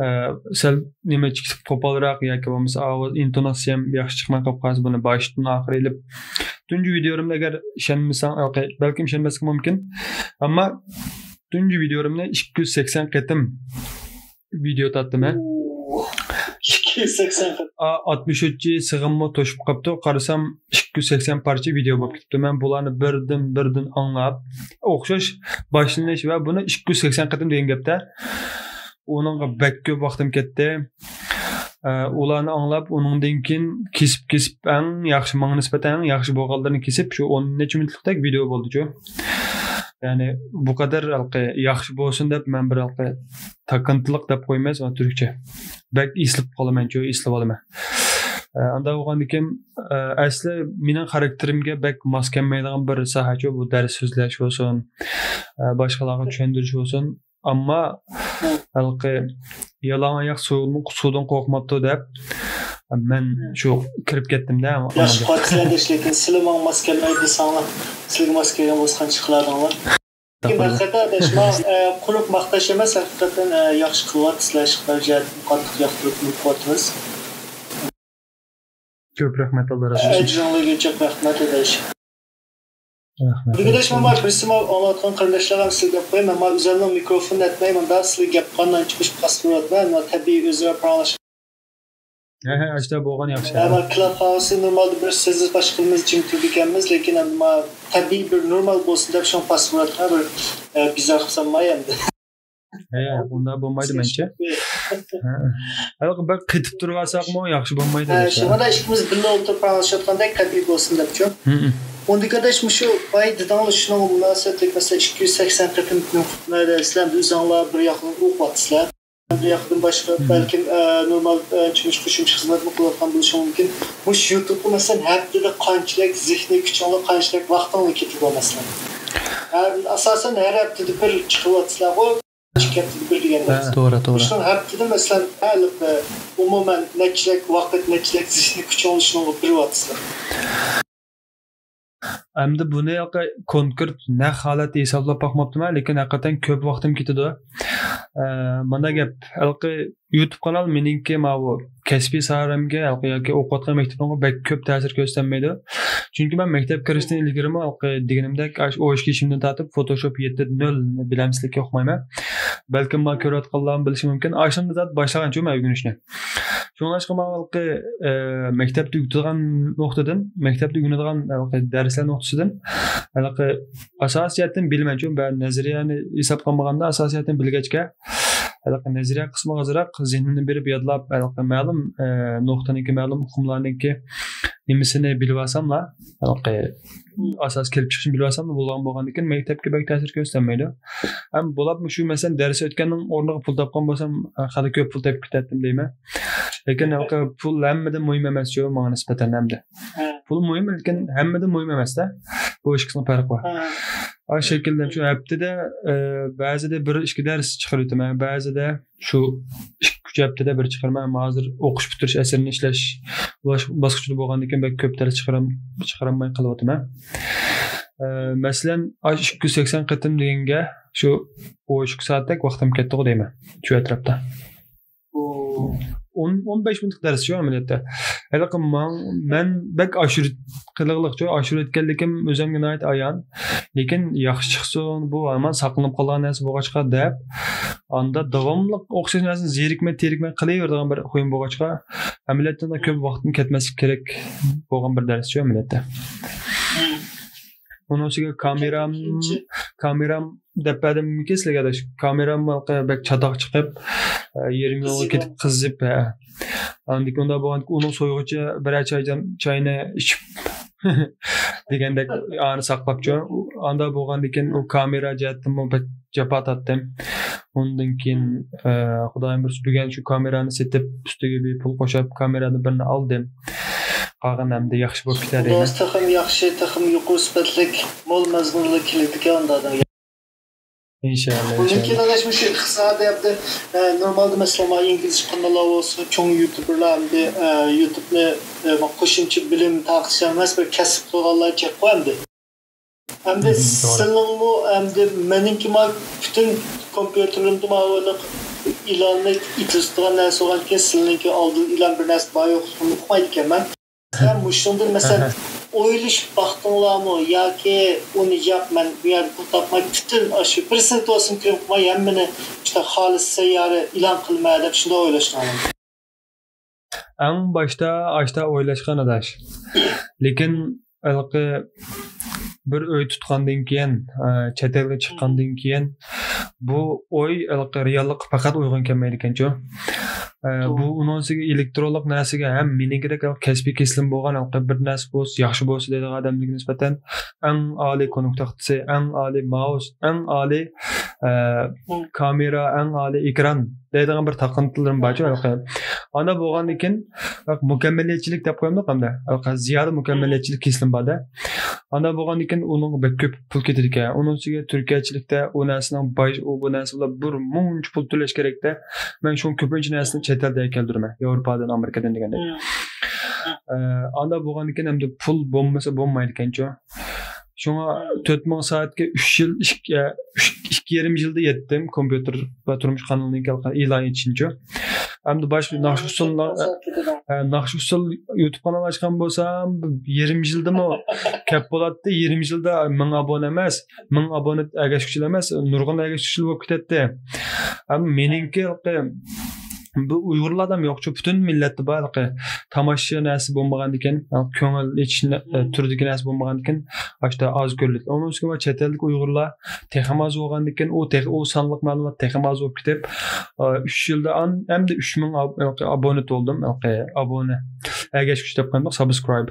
ئە، سەل نېمە چىقىپ قوپالراق ياكى بولمىسا ئاۋاز ئىنتوناتسىيەم ياخشى چىقماي قالىپ قالسا، بۇنى باشتىن ئاخىر ئېلىپ، تۇنجى ۋىدېئولىرىمنى ئەگەر ئىشەنمىسەڭ، بەلكىم ئىشەنمەسلىكىڭ مۇمكىن، ئەمما تۇنجى ۋىدىيولىرىمنى ئىككى يۈز سەكسەن قېتىم ۋىدىيو تارتتىم مەن. ئىككى يۈز سەكسەن قېتىم. ئاتمىش ئۈچ سېغىنمۇ توشۇپ قاپتۇ. قارىسام، ئىككى يۈز سەكسەن پارچە ۋىدىيو بولۇپ كېتىپتۇ. مەن بۇلارنى بىردىن بىردىن ئاڭلاپ، ئوخشاش باشلىنىش ۋە بۇنى ئىككى يۈز سەكسەن قېتىم دېگەن گەپتە. ئۇنىڭغا بەك كۆپ ۋاقتىم كەتتى. ئە، ئۇلارنى ئاڭلاپ، ئۇنىڭدىن كېيىن كېسىپ، كېسىپ، ئەڭ ياخشى، ماڭا نىسبەتەن ئەڭ ياخشى بولغانلىرىنى كېسىپ، شۇ ئون نەچچە مىنۇتلۇقتەك ۋىدىيو بولدىچۇ. يەنى بۇ قەدەر ھېلىقى ياخشى بولسۇن دەپ، مەن بىر ھېلىقى تاكىنتىلىق دەپ قويىمىز تۈركچە. بەك ئېسىلىپ قالىمەنچۇ، ئېسىلىۋالىمەن. ئە، ئاندا بولغاندىكىن، ئە، ئەسلى مېنىڭ خاراكتېرىمگە بەك ماس كەلمەيدىغان بىر ساھەچۇ، بۇ دەرس سۆزلەش بولسۇن، ئە، باشقىلارغا چۈشەندۈرۈش بولسۇن. ئەمما ھېلىقى يالاڭ ئاياق سۇدىن، سۇدىن قورقماپتۇ دەپ، مەن شۇ كىرىپ كەتتىم-دە. ياخشى قىلىۋاتىسىلەر ئاداش، لېكىن سىلى ماڭا ماس كەلمەيدۇ دېسەڭلار، سىلىگە ماس كەلگەن بولسا قانچە قىلادىڭلار؟ لېكىن ھەقىقەتەن ئاداش، ما، ئە، قۇرۇق ماختاش ئەمەس، ھەقىقەتەن، ئە، ياخشى قىلىۋاتىسىلەر، ئىشلار جەھەتتىن قاتتىق ياقتۇرۇپ قىلىۋاتىمىز. كۆپ رەھمەت، ئاللا رازى بولسۇن. ئەجرىڭلارغا جىق رەھمەت ئاداش. رەھمەت. بۈگۈن ئاداش، مانا بىرسى ما ئاڭلاۋاتقان قېرىنداشلارغا ھەم سىزگە گەپ قوياي. مانا ئۆزۈمنىڭ مىكروفونىنى ئەتمەي، مۇنداق سىزگە گەپ قىلغان ئانچە قىلىپ قاستۇرۇۋاتىمەن. مانا تەبىئىي ئۆزئارا پاراڭلاشقان. ھە، ھە، ئاشتا بولغان ياخشى. ھە، ما كلاب ھاۋسى نورمالدا بىر سىز باشقىمىز جىم تۇرىدىكەنمىز، لېكىن ئەمدى ما تەبىئىي بىر نورمال بولسۇن دەپ شۇڭا پاس بولۇۋاتىمەن. بىر، ئە، بىزار قىلسام ما ئەمدى. ھە، ئۇنداق بولمايدۇ مەنچە. ھە. ھېلىقى بەك قېتىپ تۇرۇۋالساقمۇ ياخشى بولمايدۇ. ھە، شۇڭا ئىككىمىز بىللە ئولتۇرۇپ پاراڭلىشىۋاتقاندەك تەبىئىي بولسۇن دەپچۇ. ھە، ھە. ئۇندىكى ئاداش مۇشۇ باي دېدىڭلار شۇنىڭغا مۇناسىۋەتلىك، مەسىلەن، ئىككى يۈز سەكسەن قېتىم سىلەر ئۆزۈڭلار بىر ياقتىن ئوقۇۋاتىسىلەر. بىر ياقتىن باشقا، ھە، بەلكىم، ئە، نورمال، ئە، تۇرمۇش قوشۇمچە خىزمەتمۇ قىلىۋاتقان بولۇشى مۇمكىن. مۇشۇ يۇتۇبقا، مەسىلەن، ھەپتىدە قانچىلىك زېھنىي كۈچۈڭلار، قانچىلىك ۋاقتىڭلار كېتىدۇ، مەسىلەن؟ ھە، ئاساسەن ھەر ھەپتىدە بىر چىقىرىۋاتىسىلەرغۇ. ئىككى ھەپتىدە بىر دېگەندە. ھە، توغرا، توغرا. شۇنىڭ ھەپتىدە، مەسىلەن، ھە، ئومۇمەن نەچچىلەك ۋاقىت، نەچچىلەك زېھنىي كۈچۈڭلار شۇنىڭغا بېرىۋاتىسىلەر؟ ئەمدى بۇنى ھېلىقى كونكرېت نەق ھالەتتە ھېسابلاپ باقماپتىمەن، لېكىن ھەقىقەتەن كۆپ ۋاقتىم كېتىدۇ. ئە، مانا گەپ، ھېلىقى يۇتۇب قانال مېنىڭكى ماۋۇ كەسپىي ساھەمگە ھېلىقى ياكى ئوقۇۋاتقان مەكتىپىمگە بەك كۆپ تەسىر كۆرسىتەلمەيدۇ. چۈنكى مەن مەكتەپ كىرىشتىن ئىلگىرىمۇ ھېلىقى دېگىنىمدەك ئاشۇ ئون ئىككى يېشىمدىن تارتىپ فوتوشوپ يەتتە نۆل بىلەمسىلىككە ئۇقمايمەن. بەلكىم ما كۆرۈۋاتقانلارمۇ بىلىشى مۇمكىن. ئاشۇندىن زادى باشلىغانچۇ مەن ئۆگىنىشنى. شۇڭلاشقا ماڭا ھېلىقى، ئە، مەكتەپتە ئۆگىتىدىغان نۇقتىدىن، مەكتەپتە ئۆگىنىدىغان ھېلىقى دەرسلەر نۇقتىسىدىن ھېلىقى ئاساسىي جەھەتتىن بىلىمەنچۇ، بە-، نەزەرىيەنى ھېسابقا ئالمىغاندا ئاساسىي جەھەتتىن بىلگەچكە، ھېلىقى نەزەرىيە قىسمىغا ئازراق زېھنىمنى بېرىپ يادلاپ، ھېلىقى مەلۇم، ئە، نۇقتىنىڭكى، مەلۇم ئۇقۇملارنىڭكى نېمىسىنى بىلىۋالساملا، ھېلىقى ئاساس كېلىپ چىقىشنى بىلىۋالساملا بولغان بولغاندىكىن مەكتەپكە بەك تەسىر كۆرسىتەلمەيدۇ. ھەم بولۇپمۇ شۇ، مەسىلەن، دەرس ئۆتكەننىڭ ئورنىغا پۇل تاپقان بولسام، خېلى كۆپ پۇل تېپىپ كېتەتتىم دەيمەن. لېكىن ھېلىقى پۇل ھەممىدىن مۇھىم ئەمەسچۇ ماڭا نىسبەتەن ئەمدى. ھە. پۇل مۇھىم، لېكىن ھەممىدىن مۇھىم ئەمەس-دە. بۇ ئىككىسىنىڭ پەرقى بار. ھە. ئاشۇ شەكىلدە شۇ ھەپتىدە، ئە، بەزىدە بىر ئىككى دەرس چىقىرىۋېتىمەن، بەزىدە شۇ ئىككى ئۈچ ھەپتىدە بىر چىقىرىمەن. ھازىر ئوقۇش پۈتتۈرۈش ئەسىرىنى ئىشلەش باش-، باسقۇچىدا بولغاندىكىن بەك كۆپ دەرس چىقىرام-، چىقىرالماي قېلىۋاتىمەن. ئە، مەسىلەن، ئاشۇ ئىككى يۈز سەكسەن قېتىم دېگەنگە شۇ ئون ئىككى سائەتتەك ۋاقتىم كەتتىغۇ دەيمەن، شۇ ئەتراپتا. ئون، ئون بەش مىنۇتلۇق دەرس شۇ ئەمەلىيەتتە. ھېلىقى ماڭ-، مەن بەك ئاشۇرۇپ قىلىغلىقچۇ، ئاشۇرۇۋەتكەنلىكىم ئۆزۈمگە ناھايىتى ئايان. لېكىن ياخشى چىقسۇن، بۇ ھامان ساقلىنىپ قالغان نەرسە بولغاچقا دەپ، ئاندا داۋاملىق ئوخشاش نەرسىنى زېرىكمەي، تېرىكمەي قىلىۋېرىدىغان بىر خۇيۇم بولغاچقا، ئەمەلىيەتتە كۆپ ۋاقتىم كەتمەسلىكى كېرەك بولغان بىر دەرسچۇ ئەمەلىيەتتە. ئۇنىڭ ئۈستىگە كامېرام، كامېرام دەپ بەردىممىكىن سىلەرگە ئاداش؟ كامېرام ھېلىقى بەك چاتاق چىقىپ، يېرىم يولغا كېتىپ قىزىپ، ھە. ئاندىن كېيىن ئۇنداق بولغاندىكىن ئۇنىڭ سويغۇچە بىرەر چاي جان-، چاينى ئىچىپ دېگەندەك ئانى ساقلاپچۇ. ئانداق بولغاندىن كېيىن ئۇ كامېرا جەھەتتىنمۇ بەك جاپا تارتتىم. ئۇندىن كېيىن، ئە، خۇدايىم بۇيرۇسا بۈگۈن شۇ كامېرانى سېتىپ، ئۈستىگە بىر پۇل قوشۇپ، كامېرادىن بىرنى ئالدىم. قالغىنى ئەمدى ياخشى بولۇپ كېتەر دەيمەن. تېخىمۇ ياخشى، تېخىمۇ يۇقىرى سۈپەتلىك، مول مەزمۇنلۇق كېلىدىكەن ئۇنداق. ئىنشاللا، ئۇندىن كېيىن ئىنشاللا. ئاداش مۇشۇ ئىقتىسادىي ھەمدە، ئە، نورمالدا مەسىلەن، ما ئىنگلىزچە قاناللار بولسۇن، چوڭ يۇتۇبېرلار ھەمدە، ئە، يۇتۇبنى، ئە، ما قوشۇمچە بىلىم تارقىتىش ئەمەس، بىر كەسىپ قىلغانلار جىق قوي ئەمدى. ئەمدى مم، توغرا. سىلىنىڭمۇ، ئەمدى مېنىڭكى ما پۈتۈن كومپيۇتېرىمدا ما ئېلاننى ئېتىزىتىدىغان نەرسە بولغاندىكىن، سىلىنىڭكى ئالدىدا ئېلان بىر نەرسە بار يوقلۇقىنى ئۇقمايدىكەنمەن. ھە، مۇشۇنىڭدىن مەسىلەن، ئەھە. ئويلىشىپ باقتىڭلارمۇ ياكى ئۇنى ياق، مەن بۇ يەردە پۇل تاپماي پۈتۈن ئاشۇ بىر سېنت بولسىمۇ كىرىم قىلماي ھەممىنى شۇنداق خالىس سەييارە ئېلان قىلىمەن دەپ شۇنداق ئويلاشتىڭلارمۇ؟ ئەڭ باشتا ئاشتا ئويلاشقان ئاداش. لېكىن ھېلىقى بىر ئۆي تۇتقاندىن كېيىن، ئە، چەت ئەلگە چىققاندىن كېيىن بۇ ئوي ھېلىقى رېئاللىققا پەقەت ئۇيغۇن كەلمەيدىكەنچۇ. ئە، بۇ ئۇنىڭ ئۈستىگە ئېلېكترونلۇق نەرسىگە ھەم مېنىڭكىدەك كەسپىي كېسىلىم بولغان ھېلىقى بىر نەرسە بولسا، ياخشى بولسا دەيدىغان ئادەملەرگە نىسبەتەن ئەڭ ئالىي كۇنۇك تاختىسى، ئەڭ ئالىي مائۇس، ئەڭ ئالىي، ئە، كامېرا، ئەڭ ئالىي ئېكران دەيدىغان بىر تاقىنتىلىرىم بارچۇ ھېلىقى. ئانا بولغاندىن كېيىن مۇكەممەلىيەتچىلىك دەپ قويامدۇق ئەمدى. ھېلىقى زىيادە مۇكەممەلىيەتچىلىك كېسىلىم بار-دە. ئانا بولغاندىن كېيىن ئۇنىڭغا بەك كۆپ پۇل كېتىدىكەن. ئۇنىڭ ئۈستىگە تۈركىيەچىلىكتە ئۇ نەرسىنىڭ باج، ئۇ بۇ نەرسە بىلەن بىر مۇنچە پۇل تۆلەش كېرەكتە. مەن شۇنىڭ كۆپىنچە نەرسىنى چەت ئەلدىن ئەكەلدۈرىمەن. ياۋروپادىن، ئامېرىكادىن دېگەندەك. ئە، ئانا بولغاندىن كېيىن ئەمدى پۇل بولمىسا بولمايدىكەنچۇ. شۇڭا تۆت مىڭ سائەتكە ئۈچ يىل، ئىككى، ئۈچ، ئىككى يېرىم يىلدا يەتتىم، كومپيۇتېر ۋە تۇرمۇش قانىلىنىڭ ئېلان ئېچىشىنچۇ. ئەمدى باشقا ناخشا ئۇسسۇللار، ئە، ناخشا ئۇسسۇل يۇتۇب قانال ئاچقان بولسام، يېرىم يىلدىمۇ كەپ بولاتتى. يېرىم يىلدا مىڭ ئابونە ئەمەس، مىڭ ئابونە ئەگەشكۈچىلەر ئەمەس، نۇرغۇن ئەگەشكۈچىلەر بولۇپ كېتەتتى. ئەمما مېنىڭكى بۇ ئۇيغۇرلاردا يوقچۇ، پۈتۈن مىللەتتە بار ھېلىقى تاماشا نەرسە بولمىغاندىكىن، كۆڭۈل ئېچىش نە-، تۈرىدىكى نەرسە بولمىغاندىكىن، ئاشتا ئاز كۆرۈلىدۇ. ئۇنىڭ ئۈستىگە چەت ئەلدىكى ئۇيغۇرلار تېخىمۇ ئاز بولغاندىكىن، ئۇ تېخى، ئۇ سانلىق مەلۇمات تېخىمۇ ئاز بولۇپ كېتىپ، ئۈچ يىلدا ئەمدى ئۈچ مىڭ ئابونېنت بولدۇم، ئابونە، ئەگەشكۈچى دەپ قويدۇق، سابسكرايب.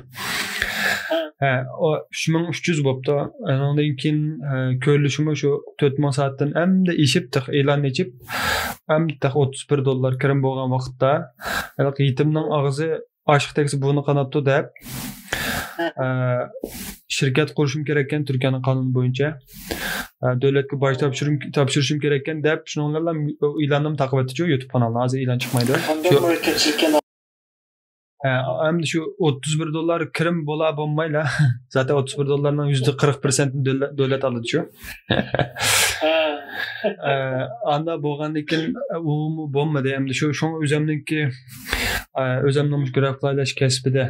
ھە، ئۇ ئۈچ مىڭ ئۈچ يۈز بوپتۇ. ئۇنىڭدىن كېيىن، ھە، كۆرۈلۈشىمۇ شۇ تۆت مىڭ سائەتتىن ئەمدى ئېشىپ، تېخى ئېلان ئېچىپ، ئەمدى تېخى ئوتتۇز بىر دوللار كىرىم بولغان ۋاقىتتا، ھېلىقى يېتىمنىڭ ئاغزى ئاشىق تەكسى بۇنى قاناتتۇ دەپ، ھە، شىركەت قۇرۇشۇم كېرەككەن تۈركىيەنىڭ قانۇنى بويىچە. ھە، دۆلەتكە باج تاپشۇرۇم-، تاپشۇرۇشۇم كېرەككەن دەپ، شۇنىڭ بىلەن ئېلاننى تاقىۋەتتىچۇ يۇتۇب قانالىنى. ھازىر ئېلان چىقمايدۇ. شۇ ھە، ئەمدى شۇ ئوتتۇز بىر دوللار كىرىم بولا بولمايلا. زاتەن ئوتتۇز بىر دوللارنىڭ يۈزدە قىرىق پىرسەنتىنى دۆلە-، دۆلەت ئالىدۇ شۇ. ئە، ئاندا بولغاندىن كېيىن ئۇمۇ بولمىدى. ئەمدى شۇ، شۇڭا ئۆزۈمنىڭكى، ئە، ئۆزۈمنىڭ مۇشۇ گرافىك لايىھەلەش كەسپىدە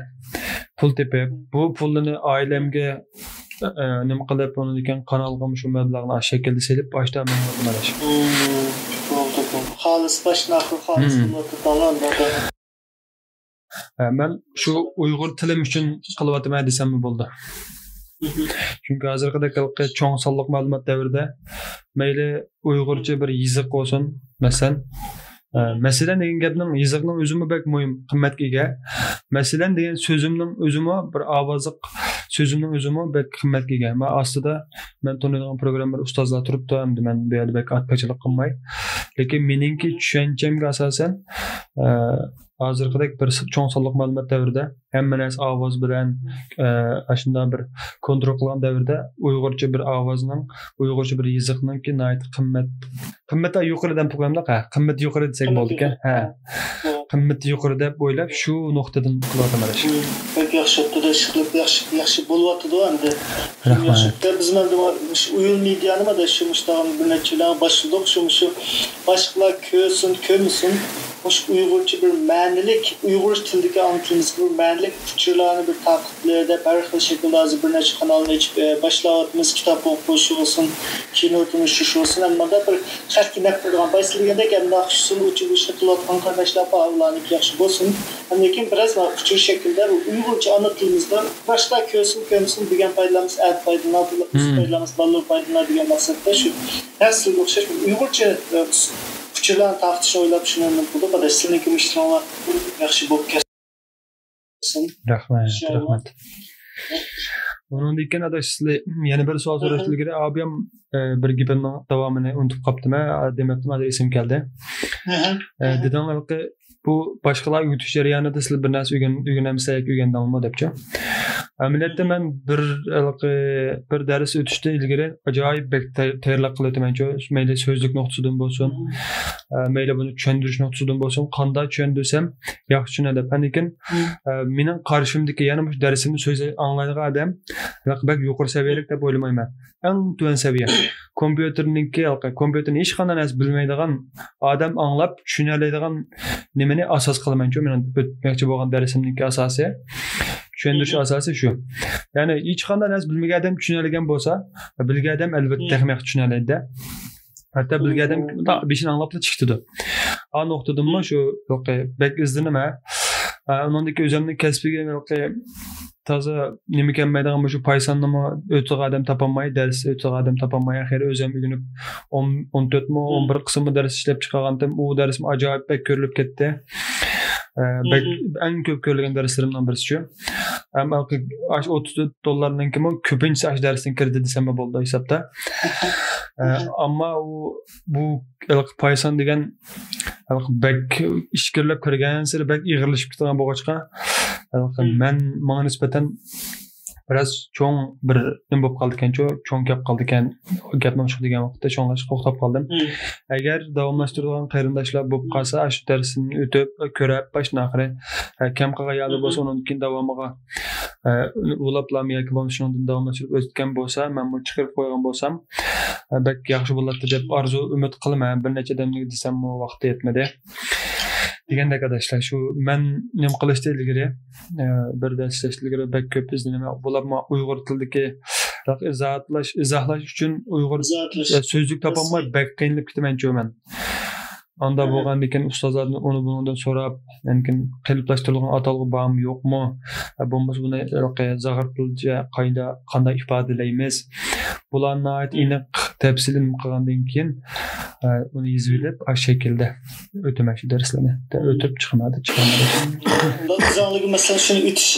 پۇل تېپىپ، بۇ پۇلنى ئائىلەمگە، ئە، نېمە قىلىپ، ئۇنىڭدىن كېيىن قانالغا مۇشۇ مەبلەغنى ئاشۇ شەكىلدە سېلىپ، ئاشتا مەن ئالدىم. بولدى، بولدى. خالىس باشتىن ئاخىر خالىس بولۇۋاتىدۇ. ھە، مەن شۇ ئۇيغۇر تىلىم ئۈچۈن قىلىۋاتىمەن دېسەممۇ بولىدۇ. چۈنكى ھازىرقىدەك ھېلىقى چوڭ سانلىق مەلۇمات دەۋرىدە مەيلى ئۇيغۇرچە بىر يېزىق بولسۇن، مەسىلەن، ئە، مەسىلەن دېگەن گەپنىڭ، يېزىقنىڭ ئۆزىمۇ بەك مۇھىم، قىممەتكە ئىگە. مەسىلەن دېگەن سۆزۈمنىڭ ئۆزىمۇ بىر ئاۋازلىق، سۆزۈمنىڭ ئۆزىمۇ بەك قىممەتكە ئىگە. مەن ئاستىدا مەن تونۇيدىغان پروگراممېر ئۇستازلار تۇرۇپتۇ، ئەمدى مەن بۇ يەردە بەك ئارتۇقچىلىق قىلماي. لېكىن مېنىڭكى چۈشەنچەمگە ئاساسەن، ئە، ھازىرقىدەك بىر س-، چوڭ سانلىق مەلۇمات دەۋرىدە ھەممە نەرسە ئاۋاز بىلەن، ئە، ئاشۇنداق بىر كونترول قىلغان دەۋردە ئۇيغۇرچە بىر ئاۋازنىڭ، ئۇيغۇرچە بىر يېزىقنىڭكى ناھايىتى قىممەت، قىممىتى يۇقىرى دەپ قويامدۇق، ھە، قىممىتى يۇقىرى دېسەك بولىدىكەن، ھە. قىممىتى يۇقىرى دەپ ئويلاپ شۇ نۇقتىدىن قىلىۋاتىمەن ئاداش. بەك ياخشى بوپتۇ، ئىشقىلىپ ياخشى، ياخشى بولۇۋاتىدۇ ئەمدى. رەھمەت. بىز مەن شۇ ئۇيۇل مېدىيانى مانا شۇ مۇشۇ بىر نەچچە يىل باشلىدۇق، شۇ، مۇشۇ باشقىلار كۆرسۇن، كۆرمىسۇن. مۇشۇ ئۇيغۇرچە بىر مەنىلىك، ئۇيغۇر تىلىدىكى ئانا تىلىمىزدىكى بىر مەنىلىك ئۇچۇرلارنى بىر تارقىتىپ بېرەي دەپ ھەر خىل شەكىلدە ھازىر بىر نەچچە قانالنى ئېچىپ، ئە، باشلاۋاتىمىز. كىتاب ئوقۇش بولسۇن، كىنو تونۇشتۇرۇش بولسۇن، ھەم مۇنداق بىر خەققە نەپ بېرىدىغان، بايا سىز دېگەندەك، ئەمدى شۇ ئۇچۇر بۇ ئىشنى قىلىۋاتقان قېرىنداشلار بار، ئۇلارنىڭكى ياخشى بولسۇن. ھەم لېكىن بىراز مانا ئۇچۇر شەكلىدە بۇ ئۇيغۇرچە ئانا تىلىمىزدا باشقىلار كۆرسۇن، كۆرمىسۇن، بۈگۈن پايدىلانمىسا ئەتە پايدىلىنار، بىز پايدىلانمىسا بالىلار پايدىلىنار دېگەن مەقسەتتە شۇ نەق سىزگە ئوخشاش بىر ئۇيغۇرچە، ئە، ئۇچۇرلارنى تارقىتىشنى ئويلاپ شۇنى قىلدۇق. ئاداش، سىلىنىڭكى مۇشۇ ئىشلىرىڭلار ياخشى بولۇپ كەتسۇن. رەھمەت، رەھمەت. ئۇنىڭدىن كېيىن ئاداش سىلى يەنە بىر سوئال سوراشتىن ئىلگىرى ئابىيام، ئە، بىر گېپىمنىڭ داۋامىنى ئۇنتۇپ قاپتىمەن، ئە، دېمەپتىمەن، ھازىر ئېسىمگە كەلدى. ئە، دېدىڭ ھېلىقى بۇ باشقىلار ئۆگىتىش جەريانىدا سىلەر بىر نەرسە ئۆگەن-، ئۆگىنەمسىلەر ياكى ئۆگەندىڭلارمۇ دەپچۇ. ئەمەلىيەتتە مەن بىر ھېلىقى بىر دەرس ئۆتۈشتىن ئىلگىرى ئاجايىپ بەك تەي-، تەييارلىق قىلىۋېتىمەنچۇ. مەيلى سۆزلۈك نۇقتىسىدىن بولسۇن، ئە، مەيلى بۇنى چۈشەندۈرۈش نۇقتىسىدىن بولسۇن، قانداق چۈشەندۈرسەم ياخشى چۈشىنە دەپ. لېكىن، ئە، مېنىڭ قارشىمدىكى يەنە مۇشۇ دەرسىمنى سۆزى ئاڭلايدىغان ئادەم بەك يۇقىرى سەۋىيەلىك دەپ ئويلىمايمەن. ئەڭ تۆۋەن سەۋىيە. كومپيۇتېرنىڭكى، كومپيۇتېرنى ھېچقانداق نەرسە بىلمەيدىغان ئادەم ئاڭلاپ چۈشىنەلەيدىغان نېمىنى ئاساس قىلىمەنچۇ، مېنىڭ ئۆتمەكچى بولغان دەرسىمنىڭكى ئاساسى. چۈشەندۈرۈش ئاساسى شۇ. يەنى ھېچقانداق نەرسە بىلمىگەن ئادەم چۈشىنەلىگەن بولسا، بىلگەن ئادەم ئەلۋەتتە تېخىمۇ ياخشى چۈشىنەلەيدۇ. ھەتتا بىلگەن ئادەم تا بېشىنى ئاڭلاپلا چىقىتىدۇ. ئا نۇقتىدىنمۇ شۇ بەك ئىزدىنىمەن. ئۇنىڭدىكى ئۆزۈمنىڭ كەسپىگە تازا نېمە كەلمەيدىغان، مۇشۇ پايساننىمۇ ئۆتىدىغان ئادەم تاپالماي، دەرس ئۆتىدىغان ئادەم تاپالماي، ئاخىرى ئۆزۈم ئۆگىنىپ، ئون، ئون تۆت مۇ، ئون بىر قىسىممۇ دەرس ئىشلەپ چىقارغانتىم. ئۇ دەرسمۇ ئاجايىپ بەك كۆرۈلۈپ كەتتى. ئە، بەك، ئەڭ كۆپ كۆرۈلگەن دەرسلىرىمنىڭ بىرسىچۇ. ئەمما ئاشۇ ئوتتۇز تۆت دوللارنىڭكىمۇ كۆپىنچىسى ئاشۇ دەرستىن كىردى دېسەممۇ بولىدۇ ھېسابتا. ئە، ئەمما ئۇ، بۇ ھېلىقى پايسان دېگەن ھېلىقى بەك ئىچكىرىلەپ كىرگەنسېرى بەك ئېغىرلىشىپ كېتىدىغان بولغاچقا، ھېلىقى مەن، ماڭا نىسبەتەن بىراز چوڭ بىر نېمە بولۇپ قالىدىكەنچۇ، چوڭ كەپ قالىدىكەن. گەپنى ئوشۇق دېگەن ۋاقىتتا شۇڭلاشقا توختاپ قالدىم. ئەگەر داۋاملاشتۇرىدىغان قېرىنداشلار بولۇپ قالسا، ئاشۇ دەرسنى ئۆتۈپ كۆرۈپ باشتىن ئاخىرى، ھە، كەم قالغان يەردە بولسا ئۇنىڭدىن كېيىن داۋامىغا، ھە، ئۇلاپلام ياكى بولمىسا شۇنىڭدىن داۋاملاشتۇرۇپ ئۆتكەن بولسا، مەنمۇ چىقىرىپ قويغان بولسام، ھە، بەك ياخشى بولاتتى دەپ ئارزۇ ئۈمىد قىلىمەن. بىر نەچچە ئادەمگە دېسەممۇ ۋاقتى يەتمىدى. دېگەندەك ئاداشلار، شۇ مەن نېمە قىلىشتا ئىلگىرى، ئە، بىر دەرس ئىشلەشتە ئىلگىرى بەك كۆپ ئىزدىنىمەن. بولۇپمۇ ئۇيغۇر تىلىدىكى ئىزاھاتلاش، ئىزاھلاش ئۈچۈن ئۇيغۇر، ئە، سۆزلۈك تاپالماي بەك قىينىلىپ كېتىمەنچۇ مەن. ئاندا بولغاندىكىن ئۇستازلاردىن ئۇنى بۇنىڭدىن سوراپ، يەنىكىن قېلىپلاشتۇرۇلغان ئاتالغۇ بارمۇ يوقمۇ؟ ئە، بولمىسا بۇنى زاغرا تىلچە قايدا، قانداق ئىپادىلەيمىز؟ بۇلارنى ناھايىتى ئېنىق، تەپسىلىي نېمە قىلغاندىن كېيىن، ئە، ئۇنى يېزىۋېلىپ، ئاشۇ شەكىلدە ئۆتىمەن شۇ دەرسلەرنى. ئۆتۈپ چىقىمەن، چىقىمەن. ئۆزۈڭلارغا، مەسىلەن، شۇنى ئۆتۈش،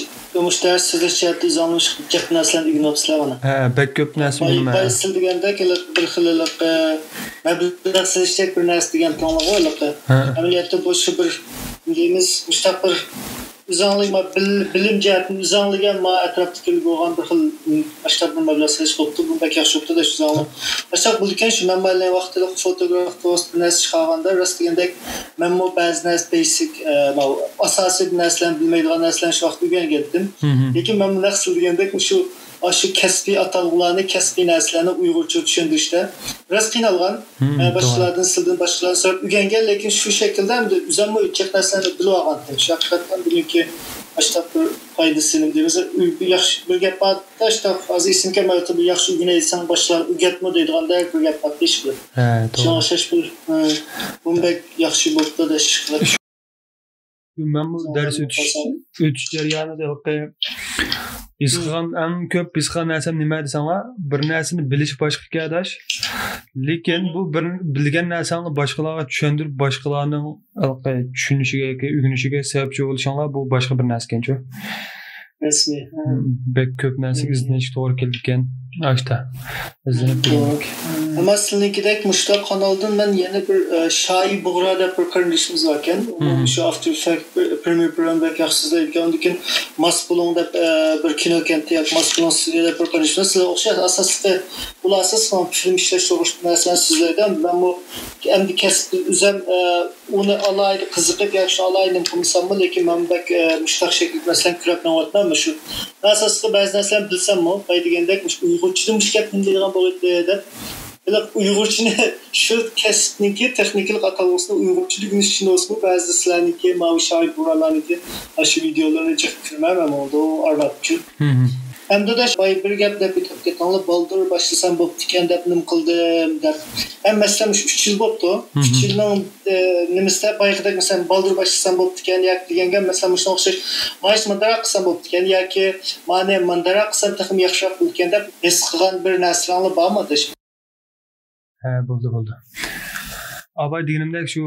مۇشۇ دەرس سۆزلەش جەھەتتە ئۆزۈڭلار جىق نەرسىلەرنى ئۆگىنىۋاپسىلەر مانا. ھە، بەك كۆپ نەرسە ئۆگىنىمەن. سىز دېگەندەك، بىر خىل، ئە، مەبلەغ سېلىشتەك بىر نەرسە دېگەن توڭلىغۇ، ھە. ئەمەلىيەتتە بۇ شۇ بىر، دەيمىز، مۇشتاق بىر ئۆزۈڭلار بىل-، بىلىم جەھەتتىن ئۆزۈڭلارغا ما ئەتراپتىكىلەرگە بولغان بىر خىل، ئاشۇنداق بىر مەبلەغ سېلىش بوپتۇ. بۇ بەك ياخشى بوپتۇ دەش ئۆزۈڭلار. ئاشۇنداق بولىدىكەن شۇ، مەن مانا ۋاقتىدا فوتوگراف بىر نەرسە چىقارغاندا، راست دېگەندەك مەنمۇ بەزى نەرسە بەيسىك، ئە، ماۋۇ ئاساسىي نەرسىلەرنى بىلمەيدىغان نەرسىلەرنى شۇ ۋاقىت ئۆگەنگەنتىم. لېكىن مەنمۇ نەق سىز دېگەندەك مۇشۇ، ئاشۇ كەسپىي ئاتالغۇلارنى، كەسپىي نەرسىلەرنى ئۇيغۇرچە چۈشەندۈرۈشتە بىراز قىينالغان. ئە، باشقىلاردىن، سىلدىن باشقىلاردىن سوراپ ئۆگەنگەن، لېكىن شۇ شەكىلدە ئەمدى ئۆزۈممۇ جىق نەرسىلەرنى بىلىۋالغانتىم. شۇ ھەقىقەتەن بۈگۈنكى ئاشۇنداق بىر پايدىسى نېمە دەيمىز، بىر ياخشى بىر گەپ بار. ئاشۇنداق ھازىر ئېسىمگە كەلمەيۋاتىدۇ، بىر ياخشى ئۆگىنەي دېسەڭ باشقىلار ئۆگەتمۇ دەيدىغاندەك بىر گەپ بار، ئىش بىلەن. ھە، توغرا. شۇنىڭغا ئوخشاش بىر، ئە، بۇمۇ بەك ياخشى بوپتۇ دەش قىلىپ. شۇ مەنمۇ دەرس ئۆتۈش، ئۆتۈش جەريانىدا ھېلىقى ھېس قىلغان، ئەڭ كۆپ ھېس قىلغان نەرسەم نېمە دېسەڭلار، بىر نەرسىنى بىلىش باشقىكەن ئاداش. لېكىن بۇ بىر بىلگەن نەرسەڭنى باشقىلارغا چۈشەندۈرۈپ، باشقىلارنىڭ ھېلىقى چۈشىنىشىگە ياكى ئۆگىنىشىگە سەۋەبچى بولۇشۇڭلار، بۇ باشقا بىر نەرسىكەنچۇ. رەسمىي، ھە. بەك كۆپ نەرسىگە ئىزدىنىشكە توغرا كېلىدىكەن. ئاشتا ئىزدىنىپ ئەمما سىلىنىڭكىدەك مۇشۇنداق قانالدىن مەن يەنە بىر، ئە، شايى بۇغرا دەپ بىر قېرىندىشىمىز باركەن. ئۇ مۇشۇ ئافتېر ئېففېكت، پرېميېر پرومنى بەك ياخشى سۆزلەيدىكەن. ئۇندىن كېيىن ماس بولۇڭ دەپ، ئە، بىر كىنو كەنتى ياكى ماس بولۇڭ ستۇدىيە دەپ بىر قېرىندىشىمىز. سىلەر ئوخشاش ئاساسلىقى، ئۇلار ئاساسلىقى فىلىم ئىشلەش توغرىسىدا نەرسىلەرنى سۆزلەيدۇ. مەنمۇ ئەمدى كەسىپ ئۆزەم، ئە، ئۇنى ئالاھىدە قىزىقىپ ياكى شۇ ئالاھىدە نېمە قىلمىساممۇ، لېكىن مەن بەك، ئە، مۇشۇنداق شەكىلدە مەسىلەن كۆرۈپ مېڭىۋاتىمەن مۇشۇ. ئاساسلىقى بەزى نەرسىلەرنى بىلسەممۇ، باي دېگەندەك مۇشۇ ئۇيغۇرچىدا مۇشۇ گەپ نېمە دەيدىغان بولغىيتتى دەپ، بېلىق ئۇيغۇرچىنى شۇ كەسىپنىڭكى تېخنىكىلىق ئاتالغۇسىنى ئۇيغۇرچىدا ئۆگىنىش ئۈچۈن بولسىمۇ، بەزى سىلەرنىڭكى ماۋۇ شاھىد بۇغرالارنىڭكى ئاشۇ ۋىدىيولىرىنى جىق كۆرىمەن مەن ئۇنىڭدا ئۇ ئارناپ ئۈچۈن. ئەمدى داش باي بىر گەپ دەپ ئۆتۈپ كەتتىڭلار، بالدۇر باشلىسام بوپتىكەن دەپ نېمە قىلدىم دەپ. ھەم مەسىلەن مۇشۇ ئۈچ يىل بوپتۇ. ئۈچ يىلنىڭ، ئە، نېمىسىدە بايىقىدەك مەسىلەن بالدۇر باشلىسام بوپتىكەن ياكى دېگەن گەپ مەسىلەن مۇشۇنىڭغا ئوخشاش مايس مۇنداقراق قىلسام بوپتىكەن ياكى مانى مۇنداقراق قىلسام تېخىمۇ ياخشىراق بولىدىكەن دەپ ھېس قىلغان بىر نەرسىلەرڭلار بارمۇ داش؟ ھە، بولدى، بولدى. ئاباي دېگىنىمدەك شۇ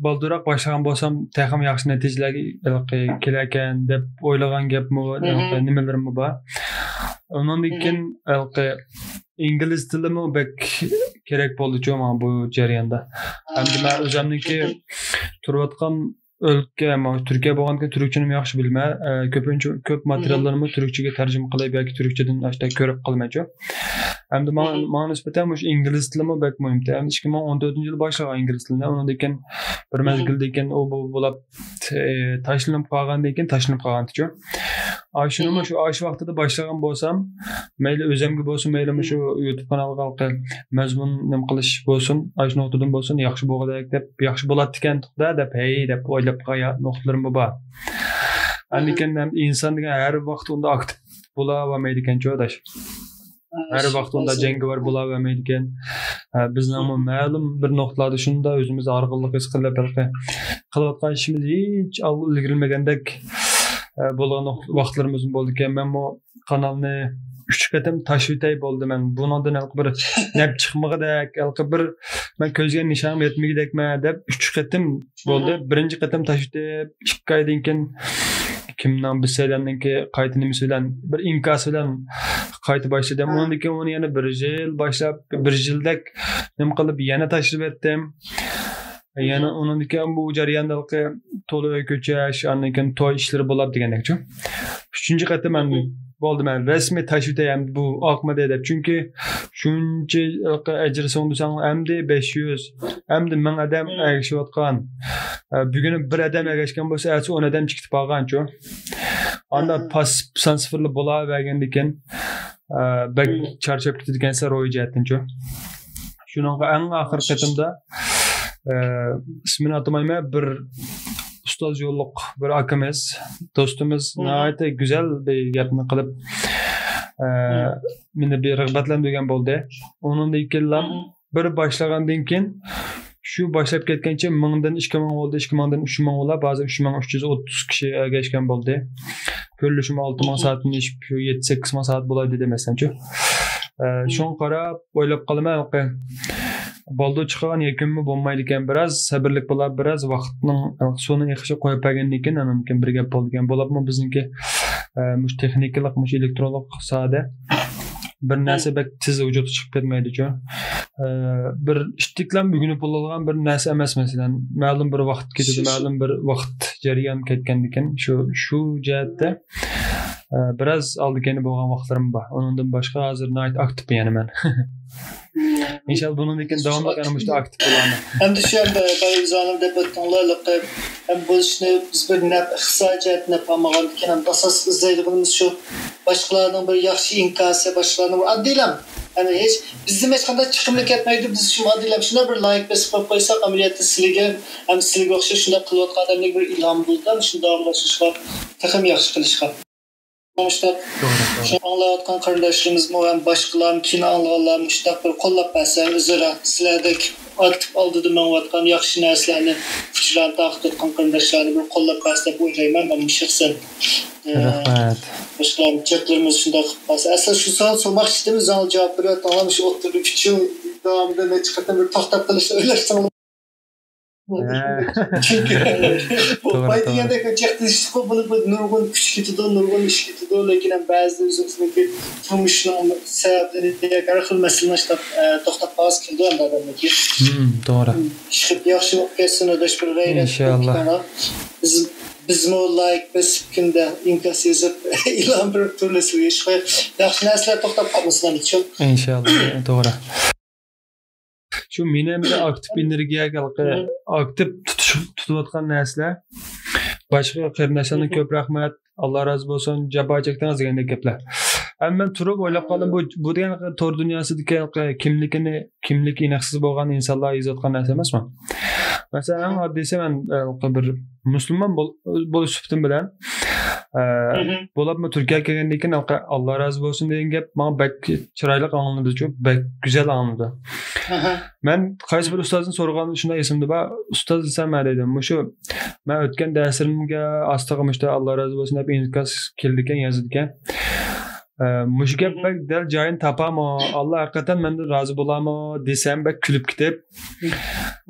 بالدۇرراق باشلىغان بولسام تېخىمۇ ياخشى نەتىجىلەرگە ھېلىقى كېلەركەن دەپ ئويلىغان گەپمۇ، ھېلىقى نېمىلىرىممۇ بار. ئۇنىڭدىن كېيىن ھېلىقى ئىنگلىز تىلىمۇ بەك كېرەك بولدىچۇ ماڭا بۇ جەرياندا. ئەمدى مەن ئۆزۈمنىڭكى تۇرۇۋاتقان ئۆلكە، مانا تۈركىيە بولغاندىكىن تۈركچىنىمۇ ياخشى بىلىمەن. ئە، كۆپىنچە كۆپ ماتېرىياللارنىمۇ تۈركچىگە تەرجىمە قىلىپ ياكى تۈركچىدىن ئاشتا كۆرۈپ قالىمەنچۇ. ئەمدى ماڭا، ماڭا نىسبەتەن مۇشۇ ئىنگلىز تىلىمۇ بەك مۇھىمتى. ئەمدى ئىككى مىڭ ئون تۆتىنچى يىلى باشلىغان ئىنگلىز تىلىنى. ئۇنىڭدىن كېيىن بىر مەزگىلدىن كېيىن ئۇ بۇ بولاپ، ئە، تاشلىنىپ قالغاندىن كېيىن تاشلىنىپ قالغانتىچۇ. ئاشۇنىمۇ شۇ، ئاشۇ ۋاقتىدا باشلىغان بولسام، مەيلى ئۆزۈمگە بولسۇن، مەيلى مۇشۇ يۇتۇب قانالغا مەزمۇن نېمە قىلىش بولسۇن، ئاشۇ نۇقتىدىن بولسۇن، ياخشى بولغۇدەك دەپ، ياخشى بولاتتىكەن دە دەپ، ھەي دەپ ئويلاپ قالغان نۇقتىلىرىممۇ بار. ئاندىن كېيىن ھەم ئىنسان دېگەن ھەر ۋاقىت ئۇنداق ئاكتىپ بولاۋەرمەيدىكەن، چوقۇم. ھەر ۋاقىت ئۇنداق جەڭگىۋار بولاۋەرمەيدىكەن. ھە، بىزنىڭمۇ مەلۇم بىر نۇقتىلاردا شۇنداق ئۆزىمىزنى ھارغىنلىق ھېس قىلىپ، ھېلىقى قىلىۋاتقان ئىشىمىز ھېچ ئالغا ئىلگىرىلمىگەندەك، ئە، بولغان ۋاقىتلىرىمىزمۇ بولىدىكەن. مەنمۇ قانالنى ئۈچ قېتىم تاشلىۋېتەي بولدى. مەن بۇنىڭدىن ھېلىقى بىر نەپ چىقمىغۇدەك، ھېلىقى بىر مەن كۆزلىگەن نىشانغا يەتمىگۈدەكمەن دەپ ئۈچ قېتىم بولدى. بىرىنچى قېتىم تاشلىۋېتىپ، ئىككى ئايدىن كېيىن كىمنىڭ بىسەيلەننىڭكى قايتا نېمىسى بىلەن، بىر ئىنكاس بىلەن قايتا باشلىدىم. ھە. ئۇنىڭدىن كېيىن ئۇنى يەنە بىر يىل باشلاپ، بىر يىلدەك نېمە قىلىپ يەنە تاشلىۋەتتىم. يەنە ئۇنىڭدىن كېيىن بۇ جەرياندا ھېلىقى تولا ئۆي كۆچۈرۈش، ئاندىن كېيىن توي ئىشلىرى بولۇپ دېگەندەكچۇ. ئۈچىنچى قېتىم مەن بولدى، مەن رەسمىي تاشلىۋېتەي، ئەمدى بۇ ئاقمىدى دەپ. چۈنكى شۇنچە ئەجىر سىڭدۈرسەڭ، ئەمدى بەش يۈز، ئەمدى مىڭ ئادەم ئەگىشىۋاتقان. ئە، بۈگۈن بىر ئادەم ئەگەشكەن بولسا، ئەتىسى ئون ئادەم چىقىپ قالغانچۇ. ئاندا پاس سان سىفىرلا بولاۋەرگەندىكىن، ئە، بەك چارچاپ كېتىدىكەنسەن روھىي جەھەتتىنچۇ. شۇنىڭغا ئەڭ ئاخىرقى قېتىمدا، ئە، ئىسمىنى ئاتىمايمەن، بىر ئۇستاز يوللۇق بىر ئاكىمىز، دوستىمىز ناھايىتى گۈزەل بىر گەپنى قىلىپ، ئە، مېنى بىر رىغبەتلەندۈرگەن بولدى. ئۇنىڭدىن كېيىنلا بىر باشلىغاندىن كېيىن، شۇ باشلاپ كەتكەنچە مىڭدىن ئىككى مىڭ بولدى، ئىككى مىڭدىن ئۈچ مىڭ بولاپ، ھازىر ئۈچ مىڭ ئۈچ يۈز ئوتتۇز كىشى ئەگەشكەن بولدى. كۆرۈلۈشىمۇ ئالتە مىڭ سائەتتىن ئېشىپ، شۇ يەتتە، سەككىز مىڭ سائەت بولاي دېدى، مەسىلەنچۇ. ئە، شۇڭا قاراپ ئويلاپ قالىمەن، ھېلىقى بالدۇر چىقىدىغان يەكۈنمۇ بولمايدىكەن. بىراز سەبىرلىك بولاپ، بىراز ۋاقىتنىڭ، سۇنىڭ ئېقىشىغا قويۇپ بەرگەندىن كېيىن، ئاندىن كېيىن بىر گەپ بولىدىكەن. بولۇپمۇ بىزنىڭكى، ئە، مۇشۇ تېخنىكىلىق، مۇشۇ ئېلېكترونلۇق ساھەدە بىر نەرسە بەك تېز ۋۇجۇدقا چىقىپ كەتمەيدىچۇ. ئە، بىر ئىتتىكلەم ئۆگىنىپ بولىدىغان بىر نەرسە ئەمەس، مەسىلەن. مەلۇم بىر ۋاقىت كېتىدۇ، مەلۇم بىر ۋاقىت جەريان كەتكەندىن كېيىن، شۇ، شۇ جەھەتتە، ئە، بىراز ئالدى كەينى بولغان ۋاقىتلىرىم بار. ئۇنىڭدىن باشقا ھازىر ناھايىتى ئاكتىپ يەنە مەن. ئىنشاللا بۇنىڭدىن كېيىن داۋاملىق يەنە مۇشۇنداق ئاكتىپ بولارمەن. ئەمدى شۇ ئەمدى بايا ئۆزۈڭلار دەپ ئۆتتۈڭلار، ھېلىقى ھەم بۇ ئىشنى بىز بىر نەپ، ئىقتىسادىي جەھەتتىن نەپ ئالمىغاندىكىن، ھەم ئاساسلىق ئىزدەيدىغىنىمىز شۇ باشقىلارنىڭ بىر ياخشى ئىنكاسى، باشقىلارنىڭ ئاددىيلا، يەنى ھېچ، بىزدىن ھېچقانداق چىقىممۇ كەتمەيدۇ، بىز شۇ ئاددىيلا شۇنداق بىر لايك بېسىپ قويۇپ قويساق، ئەمەلىيەتتە سىلىگە ھەم سىلىگە ئوخشاش شۇنداق قىلىۋاتقان ئادەملەرگە بىر ئىلھام بولىدۇ، شۇنداق ئوخشاشقا تېخىمۇ ياخشى قىلىشقا. مۇشۇنداق شۇ ئاڭلاۋاتقان قېرىنداشلىرىمىزمۇ ھەم باشقىلارمۇ، كىنو ئاڭلىغانلار مۇشۇنداق بىر قوللاپ بەرسە، ئۆزئارا سىلەردەك ئاكتىپ ئالدىدا مېڭىۋاتقان، ياخشى نەرسىلەرنى، ئۇچۇرلارنى تارقىتىۋاتقان قېرىنداشلارنى بىر قوللاپ بەرسە دەپ ئويلايمەن مەن شەخسەن. ئە، رەھمەت. باشقىلار جىقلىرىمىز شۇنداق قىلىپ قالسا. ئەسلى شۇ سوئال سورىماقچى ئىدىم، ئۆزۈڭلار جاۋاب بېرىۋاتىڭلار، شۇ ئوتتۇرىدا ئۈچ يىل داۋامىدا نەچچە قېتىم بىر توختاپ قېلىشنى ئويلاشساڭلار. چۈنكى بۇ باي دېگەندەك جىق دېيىشلىكقۇ، بۇنى بىر نۇرغۇن كۈچ كېتىدۇ، نۇرغۇن ئىش كېتىدۇ، لېكىن ھەم بەزىدە ئۆزىمىزنىڭكى تۇرمۇشنىڭ سەۋەبلىرى، ھەر خىل مەسىلىنى ئىشلەپ، ئە، توختاپ قالغۇسى كېلىدۇ ھەم ئادەمنىڭكى. توغرا. ئىشقىلىپ ياخشى بولۇپ كەتسۇن، ئاداش، بىر غەيرەت. ئىنشاللا. بىز، بىزمۇ لايك بېسىپ، كۈندە ئىنكاس يېزىپ، ئېلان بېرىپ تۇرىمىز، ياخشى نەرسىلەر توختاپ قالمىسۇن، ئىنشاللا. توغرا. شۇ مېنى ئەمدى ئاكتىپ ئېنېرگىيەگە، ھېلىقى ئاكتىپ تۇتۇش، تۇتۇۋاتقان نەرسىلەر. باشقا قېرىنداشلارنى كۆپ رەھمەت، ئاللا رازى بولسۇن، جاپا چەكتىڭىز دېگەندەك گەپلەر. ئەمما مەن تۇرۇپ ئويلاپ قالدىم، بۇ، بۇ دېگەن تور دۇنياسىدىكى ھېلىقى كىملىكىنى، كىملىكى ئېنىقسىز بولغان ئىنسانلار يېزىۋاتقان نەرسە ئەمەسمۇ؟ مەسىلەن، ئەڭ ئاددىيسى، مەن، ئە، بىر مۇسۇلمان بول-، بولۇش سۈپىتىم بىلەن، ئە، بولۇپمۇ تۈركىيەگە كەلگەندىن كېيىن، ئاللا رازى بولسۇن دېگەن گەپ ماڭا بەك چىرايلىق ئاڭلىنىدۇچۇ، بەك گۈزەل ئاڭلىنىدۇ. مەن قايسى بىر ئۇستازدىن سورىغان شۇنداق ئېسىمدە بار، ئۇستاز دېسەم، ھە دەيدۇ، مۇشۇ مەن ئۆتكەن دەرسلىرىمگە ئاستىغا مۇشۇ ئاللا رازى بولسۇن دەپ ئىنكاس كېلىدىكەن، يازىدىكەن. ئە، مۇشۇ گەپ بەك دەل جايىنى تاپامۇ، ئاللا ھەقىقەتەن مەندىن رازى بولامۇ دېسەم، بەك كۈلۈپ كېتىپ،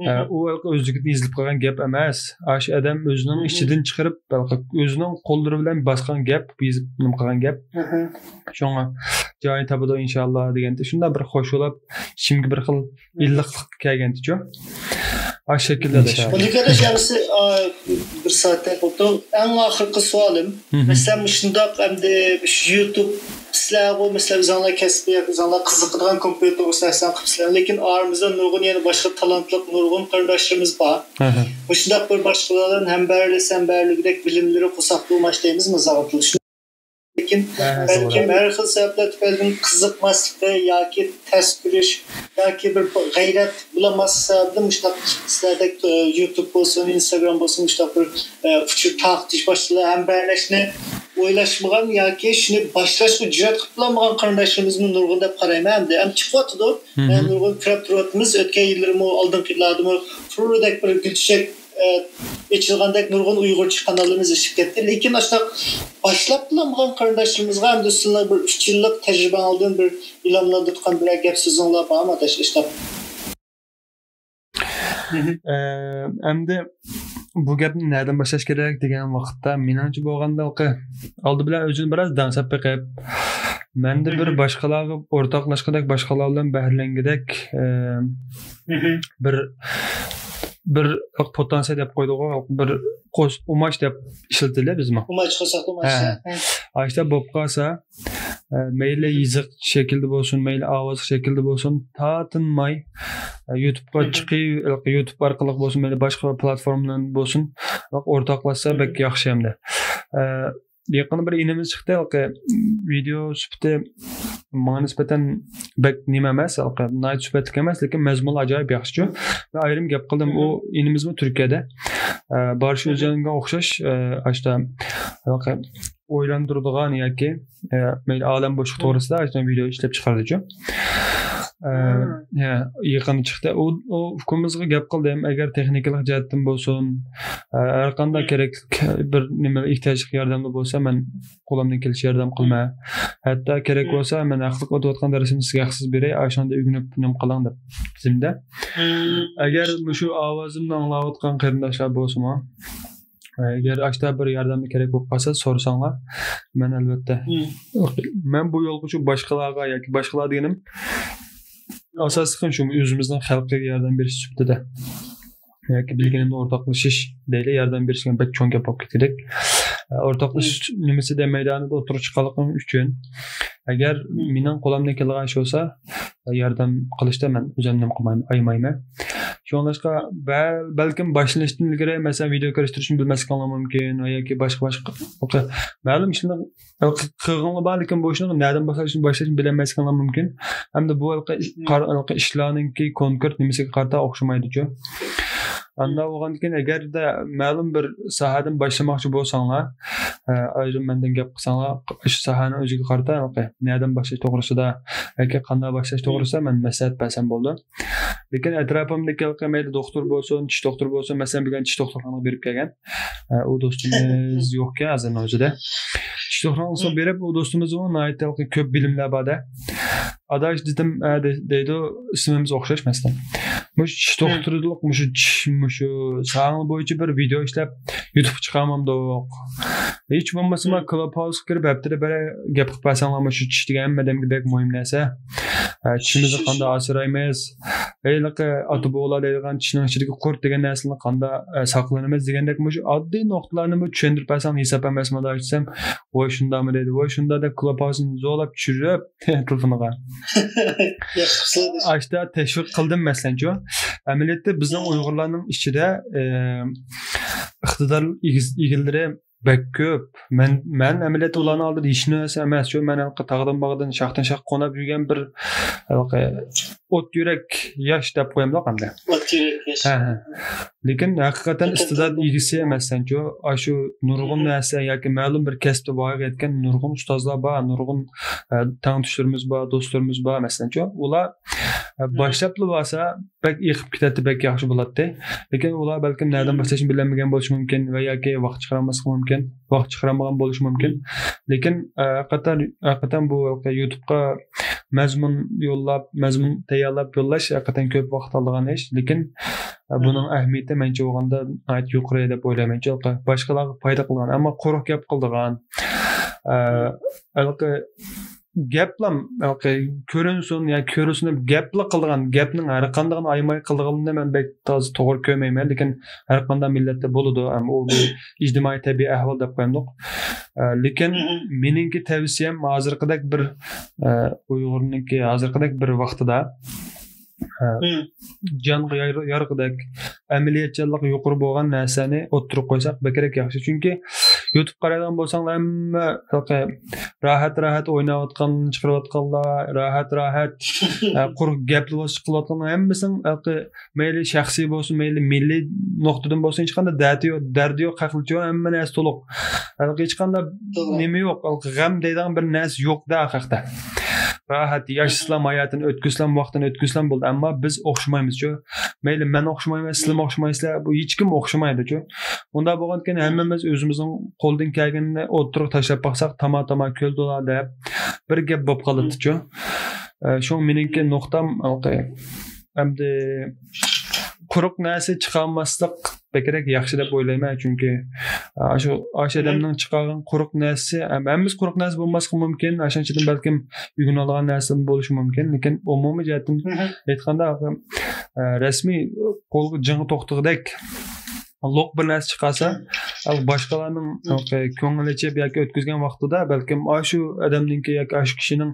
ئە، ئۇ ئۆزلۈكىدىن يېزىلىپ قالغان گەپ ئەمەس. ئاشۇ ئادەم ئۆزىنىڭ ئىچىدىن چىقىرىپ، ئۆزىنىڭ قوللىرى بىلەن باسقان گەپ، يېزىپ نېمە قىلغان گەپ. شۇڭا جايىنى تاپىدۇ، ئىنشاللا، دېگەندە، شۇنداق بىر خوش بولۇپ، ئىچىمگە بىر خىل ئىللىقلىق كەلگەنتىچۇ. ئاشۇ شەكىلدە ئاداش. ئىنشاللا. مۇلىكەدە شەمسى، ئا، بىر سائەتتەك بولدى. ئەڭ ئاخىرقى سوئالىم. مەسىلەن، مۇشۇنداق ئەمدى شۇ يۇتۇب سىلەرغۇ، مەسىلەن، ئۆزۈڭلار كەسپىي ياكى ئۆزۈڭلار قىزىقىدىغان كومپيۇتېر توغرىسىدا ئەھسەن قىلىپ سىلەر. لېكىن ئارىمىزدا نۇرغۇن يەنە باشقا تالانتلىق نۇرغۇن قېرىنداشلىرىمىز بار. مۇشۇنداق بىر باشقىلار بىلەن ھەمبەرلىسە ھەمبەرلىگۈدەك بىلىملىرى قورساقتا ئۇماش دەيمىزمۇ، زاغىپلىق. لېكىن بەلكىم ھەر خىل سەۋەبلەر تۈپەيلىدىن قىزىقماسلىقى ياكى تەس كۆرۈش ياكى بىر غەيرەت بولماسلىق سەۋەبىدىن مۇشۇنداق سىلەردەك يۇتۇب بولسۇن، ئىنستاگرام بولسۇن، مۇشۇنداق بىر ئۇچۇر تارقىتىش باشلىغان ھەم بىر نەرسىنى ئويلاشمىغان ياكى شۇنى باشلاشقا جۈرئەت قىلىپ بولمىغان قېرىنداشلىرىمىزمۇ نۇرغۇن دەپ قارايمەن. ئەمدى ئەمدى چىقىۋاتىدۇ. نۇرغۇن كۆرۈپ تۇرۇۋاتىمىز. ئۆتكەن يىللىرىمۇ، ئالدىنقى يىللاردىمۇ پۇرۇدەك بىر گۈلچېچەك ئېچىلغاندەك نۇرغۇن ئۇيغۇرچە قاناللىرىمىز ئېچىلىپ كەتتى. لېكىن ئاشۇنداق باشلاپ بولمىغان قېرىنداشلىرىمىزغا ئەمدى سىلەر بىر ئۈچ يىللىق تەجرىبەڭلاردىن بىر ئىلھاملاندۇرۇپ بىر گەپ سۆزۈڭلار بارمۇ ئاداش؟ ئاشۇنداق. ئەمدى بۇ گەپنى نەدىن باشلاش كېرەك دېگەن ۋاقىتتا، مېنىڭچە بولغاندا، ئالدى بىلەن ئۆزىنى بىراز دەڭسەپ بېقىپ، مەندە بىر باشقىلارغا ئورتاقلاشقۇدەك، باشقىلار بىلەن بەھرىلەنگۈدەك بىر بىر پوتانسىيە دەپ قويدۇغۇ، بىر قوس ئۇماش دەپ ئىشلىتىلە بىزمۇ. ئۇماش، قورساقتا ئۇماش. ئاشتا بولۇپ قالسا، مەيلى يېزىق شەكلىدە بولسۇن، مەيلى ئاۋازلىق شەكلىدە بولسۇن، تارتىنماي يۇتۇبقا چىقىپ، يۇتۇب ئارقىلىق بولسۇن، مەيلى باشقا پلاتفورمىلاردا بولسۇن، ئورتاقلاشسا بەك ياخشى ئەمدى. يېقىندا بىر ئىنىمىز چىقتى، ۋىدېو سۈپىتى ماڭا نىسبەتەن بەك نېمە ئەمەس، ناھايىتى سۈپەتلىك ئەمەس، لېكىن مەزمۇنى ئاجايىپ ياخشىچۇ. مەن ئايرىم گەپ قىلدىم، ئۇ ئىنىمىزمۇ تۈركىيەدە. بارىش ئۆزەنگە ئوخشاش، ئاشتا ئويلاندۇرىدىغان ياكى مەيلى ئالەم بوشلۇق توغرىسىدا ئاشۇنداق ۋىدېو ئىشلەپ چىقاردىچۇ. يېقىندا چىقتى. ئۇ ئۇكىمىزغا گەپ قىلدىم، ئەگەر تېخنىكىلىق جەھەتتىن بولسۇن، ھەر قانداق كېرەكلىك بىر نېمە ئېھتىياجلىق ياردەملەر بولسا، مەن قولۇمدىن كېلىشىچە ياردەم قىلىمەن. ھەتتا كېرەك بولسا، مەن ھەقلىق ئۆتۈۋاتقان دەرسىمنى سىزگە ھەقسىز بېرەي، ئاشۇندا ئۆگىنىپ نېمە قىلىڭ دەپ دېدىم-دە. ئەگەر مۇشۇ ئاۋازىمنى ئاڭلاۋاتقان قېرىنداشلار بولسىمۇ، ئەگەر ئاشتا بىر ياردەمگە كېرەك بولۇپ قالسا، سورىساڭلار، مەن ئەلۋەتتە، مەن بۇ يولغا شۇ باشقىلارغا ياكى باشقىلار دېگىنىم ئاساسلىقى شۇ ئۆزىمىزنىڭ خەلقىگە ياردەم بېرىش سۈپىتىدە ياكى بىلگىنىمدە ئورتاقلىشىش دەيلى، ياردەم بېرىش دېگەن بەك چوڭ گەپ بولۇپ كېتىدۇ. ئورتاقلىشىش نېمىسىدە مەيدانىدا ئوتتۇرىغا چىققانلىقىم ئۈچۈن، ئەگەر مېنىڭ قولۇمدىن كېلىدىغان ئىش بولسا، ياردەم قىلىشتا مەن ئۆزۈمنى قىلمايمەن، ئايىمايمەن. شۇڭلاشقا بەلكىم باشلىنىشتىن ئىلگىرى، مەسىلەن، ۋىدېو كۆرۈشتۈرۈشنى بىلمەسلىكىڭلار مۇمكىن ۋە ياكى باشقا باشقا مەلۇم ئىشلارنى قىلغىڭلار بار، لېكىن بۇ ئىشنى نەدىن باشلاشنى باشلاشنى بىلەلمەسلىكىڭلار مۇمكىن. ئەمدى بۇ ھېلىقى ئىشلارنىڭكى كونكرېت نېمىسىگە قارىتا ئوخشىمايدۇچۇ. ئاندا بولغاندىكىن، ئەگەردە مەلۇم بىر ساھەدىن باشلىماقچى بولساڭلار، ئايرىم مەندىن گەپ قىلساڭلار، شۇ ساھەنىڭ ئۆزىگە قارىتا نەدىن باشلاش توغرىسىدا ياكى قانداق باشلاش توغرىسىدا مەن مەسلىھەت بەرسەم بولىدۇ. لېكىن ئەتراپىمدىكى مەيلى دوختۇر بولسۇن، چىش دوختۇرى بولسۇن، مەسىلەن، بۈگۈن چىش دوختۇرخانىغا بېرىپ كەلگەن. ئۇ دوستىمىز يوقكەن ھازىرنىڭ ئۆزىدە. چىش دوختۇرخانىسىغا بېرىپ، ئۇ دوستىمىزمۇ ناھايىتى كۆپ بىلىملەر بار-دە. ئاداش دېدىم، ھە، دەيدۇ، ئىسمىمىز ئوخشاش مەسىلەن. مۇشۇ چىش دوختۇرلۇق، مۇشۇ چىش، مۇشۇ ساڭا بويىچە بىر ۋىدېو ئىشلەپ يۇتۇبقا چىقارمامدۇق؟ ھېچ بولمىسا كلاب ھاۋسقا كىرىپ ھەپتىدە بىرەر گەپ قىلىپ بەرسەڭلار، مۇشۇ چىش دېگەن ھەممە ئادەمگە بەك مۇھىم نەرسە. چىشىمىزنى قانداق ئاسرايمىز؟ ھېلىقى ئاتا بوۋىلار دەيدىغان چىشنىڭ ئىچىدىكى قۇرت دېگەن نەرسىنى قانداق ساقلىنىمىز دېگەندەك مۇشۇ ئاددىي نۇقتىلارنىمۇ چۈشەندۈرۈپ بەرسەڭ ھېساب ئەمەسمۇ دەسەم، ۋاي شۇنداقمۇ دەيدۇ، ۋاي شۇنداق دەپ كلاب ھاۋسنى زورلاپ چۈشۈرۈپ تېلېفونىغا. ئاشتا تەشۋىق قىلدىم مەسىلەنچۇ. ئەمەلىيەتتە بىزنىڭ ئۇيغۇرلارنىڭ ئىچىدە ئىقتىدار ئىگىلىرى بەك كۆپ. مەن، مەن ئەمەلىيەتتە ئۇلارنىڭ ئالدىدا ھېچ نەرسە ئەمەس. شۇ مەن ھېلىقى تاغدىن باغدىن، شاختىن شاخقا قوناپ يۈرگەن بىر ھېلىقى ئوت يۈرەك ياش دەپ قويامدۇق ئەمدى. ئوت يۈرەك ياش. ھە، ھە. لېكىن ھەقىقەتەن ئىستېدات ئىگىسى، مەسىلەنچۇ، ئاشۇ نۇرغۇن نەرسە ياكى مەلۇم بىر كەسىپتە ۋايىغا يەتكەن نۇرغۇن ئۇستازلار بار، نۇرغۇن تەڭتۇشلىرىمىز بار، دوستلىرىمىز بار، مەسىلەنچۇ. ئۇلار باشلاپلا بارسا، بەك ئېقىپ كېتەتتى، بەك ياخشى بولاتتى. لېكىن ئۇلار بەلكىم نەدىن باشلاشنى بىلەلمىگەن بولۇشى مۇمكىن ۋە ياكى ۋاقىت چىقىرالماسلىقى مۇمكىن، ۋاقىت چىقىرالمىغان بولۇشى مۇمكىن. لېكىن، ئە، ھەقىقەتەن، ھەقىقەتەن بۇ يۇتۇبقا مەزمۇن يوللاپ، مەزمۇن تەييارلاپ يوللاش ھەقىقەتەن كۆپ ۋاقىت ئالىدىغان ئىش. لېكىن، ئە، بۇنىڭ ئەھمىيىتى مەنچە بولغاندا ناھايىتى يۇقىرى دەپ ئويلايمەن. باشقىلارغا پايدا قىلىدىغان، ئەمما قۇرۇق گەپ قىلىدىغان، ئە، ھېلىقى گەپلا كۆرۈنسۇن يا كۆرۈنسۇن دەپ گەپلا قىلىدىغان، گەپنىڭ ھەر قاندىقىنى ئايىماي قىلىدىغىنىنى مەن بەك تازا توغرا كۆرمەيمەن. لېكىن ھەر قانداق مىللەتتە بولىدۇ، ئەمما ئۇ بىر ئىجتىمائىي تەبىئىي ئەھۋال دەپ قويامدۇق. ئە، لېكىن مېنىڭكى تەۋسىيەم ھازىرقىدەك بىر، ئە، ئۇيغۇرنىڭكى ھازىرقىدەك بىر ۋاقتىدا، ئە، جانغا يار-، يارىغۇدەك، ئەمەلىيەتچانلىقى يۇقىرى بولغان نەرسىلەرنى ئوتتۇرىغا قويساق بەكرەك ياخشى. چۈنكى يۇتۇب قارايدىغان بولساڭلار، ھەممە ھېلىقى راھەت راھەت ئويناۋاتقان، چىقىرىۋاتقانلار، راھەت راھەت، ئە، قۇرۇق گەپلىۋاتقان، قىلىۋاتقانلار ھەممىسىنىڭ ھېلىقى مەيلى شەخسىي بولسۇن، مەيلى مىللىي نۇقتىدىن بولسۇن، ھېچقانداق دەردى يوق، دەردى يوق خەقلىكى، ھەممە نەرسە تولۇق. ھېلىقى ھېچقانداق نېمە يوق، ھېلىقى غەم دەيدىغان بىر نەرسە يوق-دە خەقتە. راھەت ياشىسىلام، ھاياتىنى ئۆتكۈزسىلام، ۋاقتىنى ئۆتكۈزسىلام بولدى. ئەمما بىز ئوخشىمايمىزچۇ. مەيلى مەن ئوخشىمايمەن، سىلىمۇ ئوخشىمايسىلەر، بۇ ھېچكىم ئوخشىمايدۇچۇ. ئۇنداق بولغاندىكىن ھەممىمىز ئۆزىمىزنىڭ قولىدىن كەلگىنىنى ئوتتۇرىغا تاشلاپ باقساق، تاما-تاما كۆل تولا دەپ بىر گەپ بولۇپ قالىدىچۇ. ئە، شۇڭا مېنىڭكى نۇقتام ھېلىقى. ئەمدى قۇرۇق نەرسە چىقارماسلىق بەكرەك ياخشى دەپ ئويلايمەن، چۈنكى ئاشۇ، ئاشۇ ئادەمنىڭ چىقارغان قۇرۇق نەرسىسى، ھەم-، ھەممىسى قۇرۇق نەرسە بولماسلىقى مۇمكىن، ئاشۇنىڭ ئىچىدىن بەلكىم ئۆگىنىۋالغان نەرسىمۇ بولۇشى مۇمكىن، لېكىن ئومۇمىي جەھەتتىن ئېيتقاندا، ئە، رەسمىي قولغا جىڭ توختىغۇدەك لوق بىر نەرسە چىقارسا، ئە، باشقىلارنىڭ، ئە، كۆڭۈل ئېچىپ ياكى ئۆتكۈزگەن ۋاقتىدا بەلكىم ئاشۇ ئادەمنىڭكى ياكى ئاشۇ كىشىنىڭ،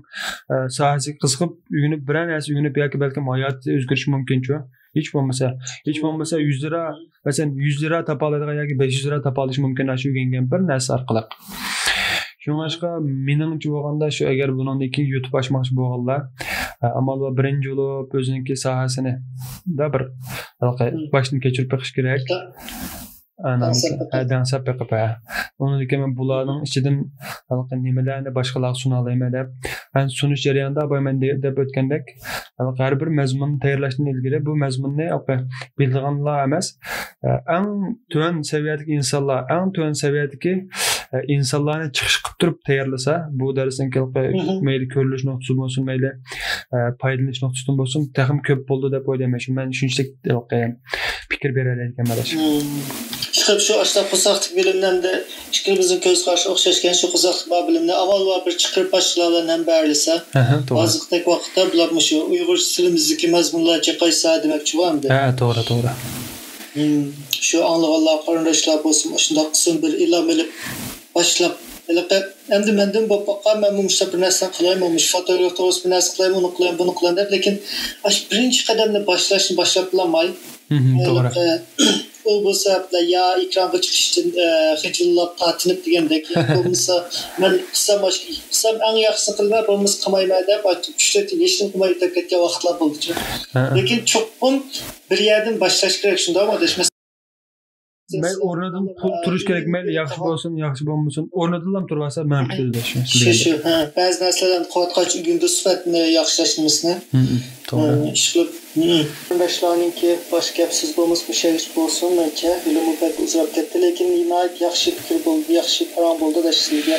ئە، ساھەسىگە قىزىقىپ، ئۆگىنىپ، بىرەر نەرسە ئۆگىنىپ ياكى بەلكىم ھاياتى ئۆزگىرىشى مۇمكىنچۇ. ھېچ بولمىسا، ھېچ بولمىسا يۈز لىرا، مەسىلەن، يۈز لىرا تاپالايدىغان ياكى بەش يۈز لىرا تاپالىشى مۇمكىن ئاشۇ ئۆگەنگەن بىر نەرسە ئارقىلىق. شۇڭلاشقا مېنىڭچە بولغاندا شۇ، ئەگەر بۇنىڭدىن كېيىن يۇتۇپ ئاچماقچى بولغانلار، ئامال بار بىرىنچى بولۇپ ئۆزىنىڭكى ساھەسىنى دا بىر ھېلىقى باشتىن كەچۈرۈپ بېقىش كېرەك. ئانامنىڭكى، ھە، دەڭسەپ بېقىپ، ھە. ئۇنىڭدىن كېيىن مەن بۇلارنىڭ ئىچىدىن ھېلىقى نېمىلەرنى باشقىلارغا سۇنالايمەن دەپ، ھەم سۇنۇش جەريانىدا باي مەن دە-، دەپ ئۆتكەندەك، ھېلىقى ھەر بىر مەزمۇننى تەييارلاشتىن ئىلگىرى بۇ مەزمۇننى ھېلىقى بىلىدىغانلار ئەمەس، ئەڭ تۆۋەن سەۋىيەدىكى ئىنسانلار، ئەڭ تۆۋەن سەۋىيەدىكى، ئە، ئىنسانلارنى چىقىش قىلىپ تۇرۇپ تەييارلىسا، بۇ دەرسنىڭ ھېلىقى مەيلى كۆرۈلۈش نۇقتىسى بولسۇن، مەيلى، ئە، پايدىلىنىش نۇقتىسىدىن بولسۇن، تېخىمۇ كۆپ بولىدۇ دەپ ئويلايمەن. شۇ، مەن شۇنچىلىك ھېلىقى پىكىر بېرەلەيدىكەنمەن، ئاداش. مم. ئىشقىلىپ شۇ ئاشۇنداق قورساقتىكى بىلىمنى ئەمدى ئىككىمىزنىڭ كۆز قارىشى ئوخشاشكەن، شۇ قورساقلىق بار بىلىمنى ئاۋۋال بار بىر چىقىرىپ باشقىلار بىلەن ھەمبەھىرلىسە، ئەھە، توغرا. ھازىرقىدەك ۋاقىتتا بۇلار مۇشۇ ئۇيغۇرچە تىلىمىزدىكى مەزمۇنلار چېقىلسا دېمەكچى بۇ ئەمدى. ھە، توغرا، توغرا. مم. شۇ ئاڭلىغانلار، قېرىنداشلار بولسۇن، ئاشۇنداق قىسىم بىر ئىلھام ئېلىپ باشلاپ، ھېلىقى ئەمدى مەندىن بولۇپ باققان، مەنمۇ مۇشۇنداق بىر نەرسىنى قىلاي، مانا مۇشۇ فوتوگرافتا بولسا بىر نەرسە قىلاي، ئۇنى قىلاي، بۇنى قىلاي دەپ، لېكىن ئاشۇ بىرىنچى قەدەمنى باشلاشنى باشلاپ بولالماي. مم، توغرا. ھېلىقى ئۇ بولسا ھەپتىلەر يا ئېكرانغا چىقىشتىن، ئە، خىجىللاپ، تارتىنىپ دېگەندەك، يا بولمىسا مەن قىلسام، ئاشۇ قىلسام ئەڭ ياخشىسىنى قىلىمەن، بولمىسا قىلمايمەن دەپ، ئاشۇ ئۈچ تۆت يىل ھېچنېمە قىلماي ئۆتۈپ كەتكەن ۋاقىتلار بولدىچۇ. ھە، ھە. لېكىن چوقۇم بىر يەردىن باشلاش كېرەك، شۇنداقمۇ ئاداش؟ مەن ئورنىدىن تۇ-، تۇرۇش كېرەك، مەيلى ياخشى بولسۇن، ياخشى بولمىسۇن، ئورنىدىنلا تۇرۇۋالسا مەن كېتىدۇ دەش. شۇ، شۇ، ھە، بەزى نەرسىلەرنى قىلىۋاتقاچ ئۆگىنىدۇ سۈپەتنى ياخشىلاش نېمىسىنى. توغرا. ئىشقىلىپ، قېرىنداشلارنىڭكى باش گەپ سۆز بولمىسا مۇشۇ يەرگىچە بولسۇن، مەنچە ھېلىمۇ بەك ئۇزىراپ كەتتى، لېكىن ناھايىتى ياخشى پىكىر بولدى، ياخشى پاراڭ بولدى، ئاداش، سىزگە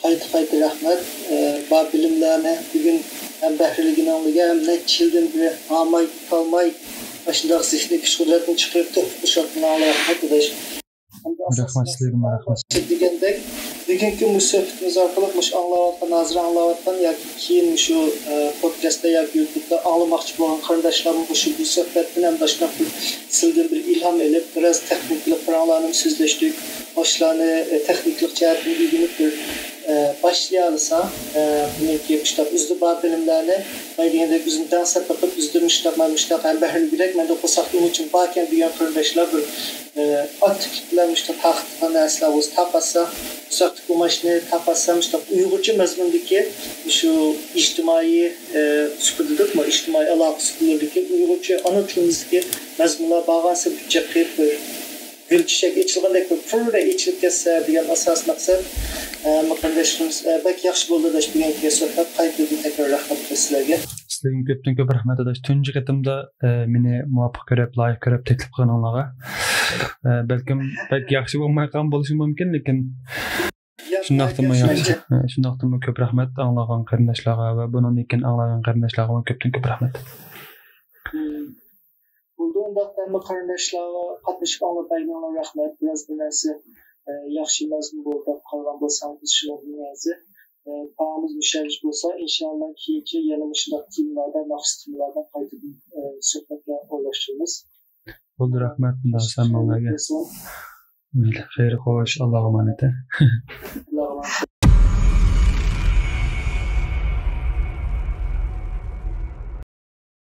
قايتا-قايتا رەھمەت. ئە، بار بىلىملەرنى بۈگۈن ھەم بەھرىلىگىنىڭلارغا ھەم نەچچە يىلدىن بېرى ئاڭماي، ئۇنتۇلماي، ئاشۇنداق زېھنىي كۈچ-قۇدرەتنى چىقىرىپ تۆھپە قوشۇۋاتقىنىڭلارغا رەھمەت، ئاداش. رەھمەت سىلەرگىمۇ، رەھمەت. دېگەندەك، بۈگۈنكى مۇشۇ سۆھبىتىمىز ئارقىلىق مۇشۇ ئاڭلاۋاتقان، ھازىر ئاڭلاۋاتقان ياكى كېيىن مۇشۇ، ئە، پودكاستتا ياكى يۇتۇبتا ئاڭلىماقچى بولغان قېرىنداشلارمۇ مۇشۇ بۇ سۆھبەتتىن ھەم ئاشۇنداق بىر سىلدىن بىر ئىلھام ئېلىپ، بىراز تېخنىكىلىق پاراڭلارنى سۆزلەشتۇق. ئاشۇلارنى، ئە، تېخنىكىلىق جەھەتتىن ئۆگىنىپ بىر، ئە، باشلىيالىسا، ئە، بۇنىڭكى مۇشۇنداق ئۆزىدە بار بىلىملەرنى، باي دېگەندەك ئۆزىنى دەڭسەپ بېقىپ، ئۆزىدە مۇشۇنداق، مەن مۇشۇنداق ھەم بەھرىلىك، مەندە قورساقتا ئۇمۇچۇم باركەن دېگەن قېرىنداشلار بىر ئاكتىپلىق بىلەن مۇشۇ تارقىتىدىغان نەرسىلەر بولسا تارقاتسا، ئۇزاقتىكى ئۇماچنى تارقاتسا، مۇشۇ ئۇيغۇرچە مەزمۇندىكى مۇشۇ ئىجتىمائىي، ئە، سۇپا دېدۇقمۇ، ئىجتىمائىي ئالاقە سۇپىلىرىدىكى ئۇيغۇرچە ئانا تىلىمىزدىكى مەزمۇنلار بارغانسېرى بىر چېقىپ، بىر گۈل چېچەك ئېچىلغاندەك بىر پۈررە ئېچىلىپ كەتسە دېگەن ئاساسىي مەقسەت. ئە، مۇقەددەس، ئە، بەك ياخشى بولدى، ئاداش، بۈگۈنكى سۆھبەت. قايتىدىن تەكرار رەھمەت سىلەرگە. سىلەرگىمۇ كۆپتىن كۆپ رەھمەت، ئاداش. تۇنجى قېتىمدا، ئە، مېنى مۇۋاپىق كۆرۈپ، لايىق كۆرۈپ تەكلىپ قىلغىنىڭلارغا. ئە، بەلكىم بەك ياخشى بولمايدىغان بولۇشى مۇمكىن، لېكىن شۇنداقتىمۇ ياخشى. ئە، شۇنداقتىمۇ كۆپ رەھمەت ئاڭلىغان قېرىنداشلارغا ۋە بۇنىڭدىن كېيىن ئاڭلايدىغان قېرىنداشلارغىمۇ كۆپتىن كۆپ رەھمەت. بولدى، ئۇنداقتا ھەممە قېرىنداشلارغا قاتنىشىپ ئاڭلاپ بەرگىنىڭلار رەھمەت. بىراز بىر نەرسە، ئە، ياخشى مەزمۇن بولدى دەپ قارىغان بولساڭىز، شۇنىڭدىن رازى. ئە، پاراڭىمىز مۇشۇ يەرگىچە بولسا، ئىنشاللا كېيىنچە يەنە مۇشۇنداق تېمىلاردا، مەخسۇس تېمىلاردا قايتىدىن، ئە، سۆھبەتلەر ئورۇنلاشتۇرىمىز. بولدى، رەھمەت، مۇنداق سەن ماڭا. خەير، خوش، ئاللاغا ئامانەت. ئاللاغا ئامانەت.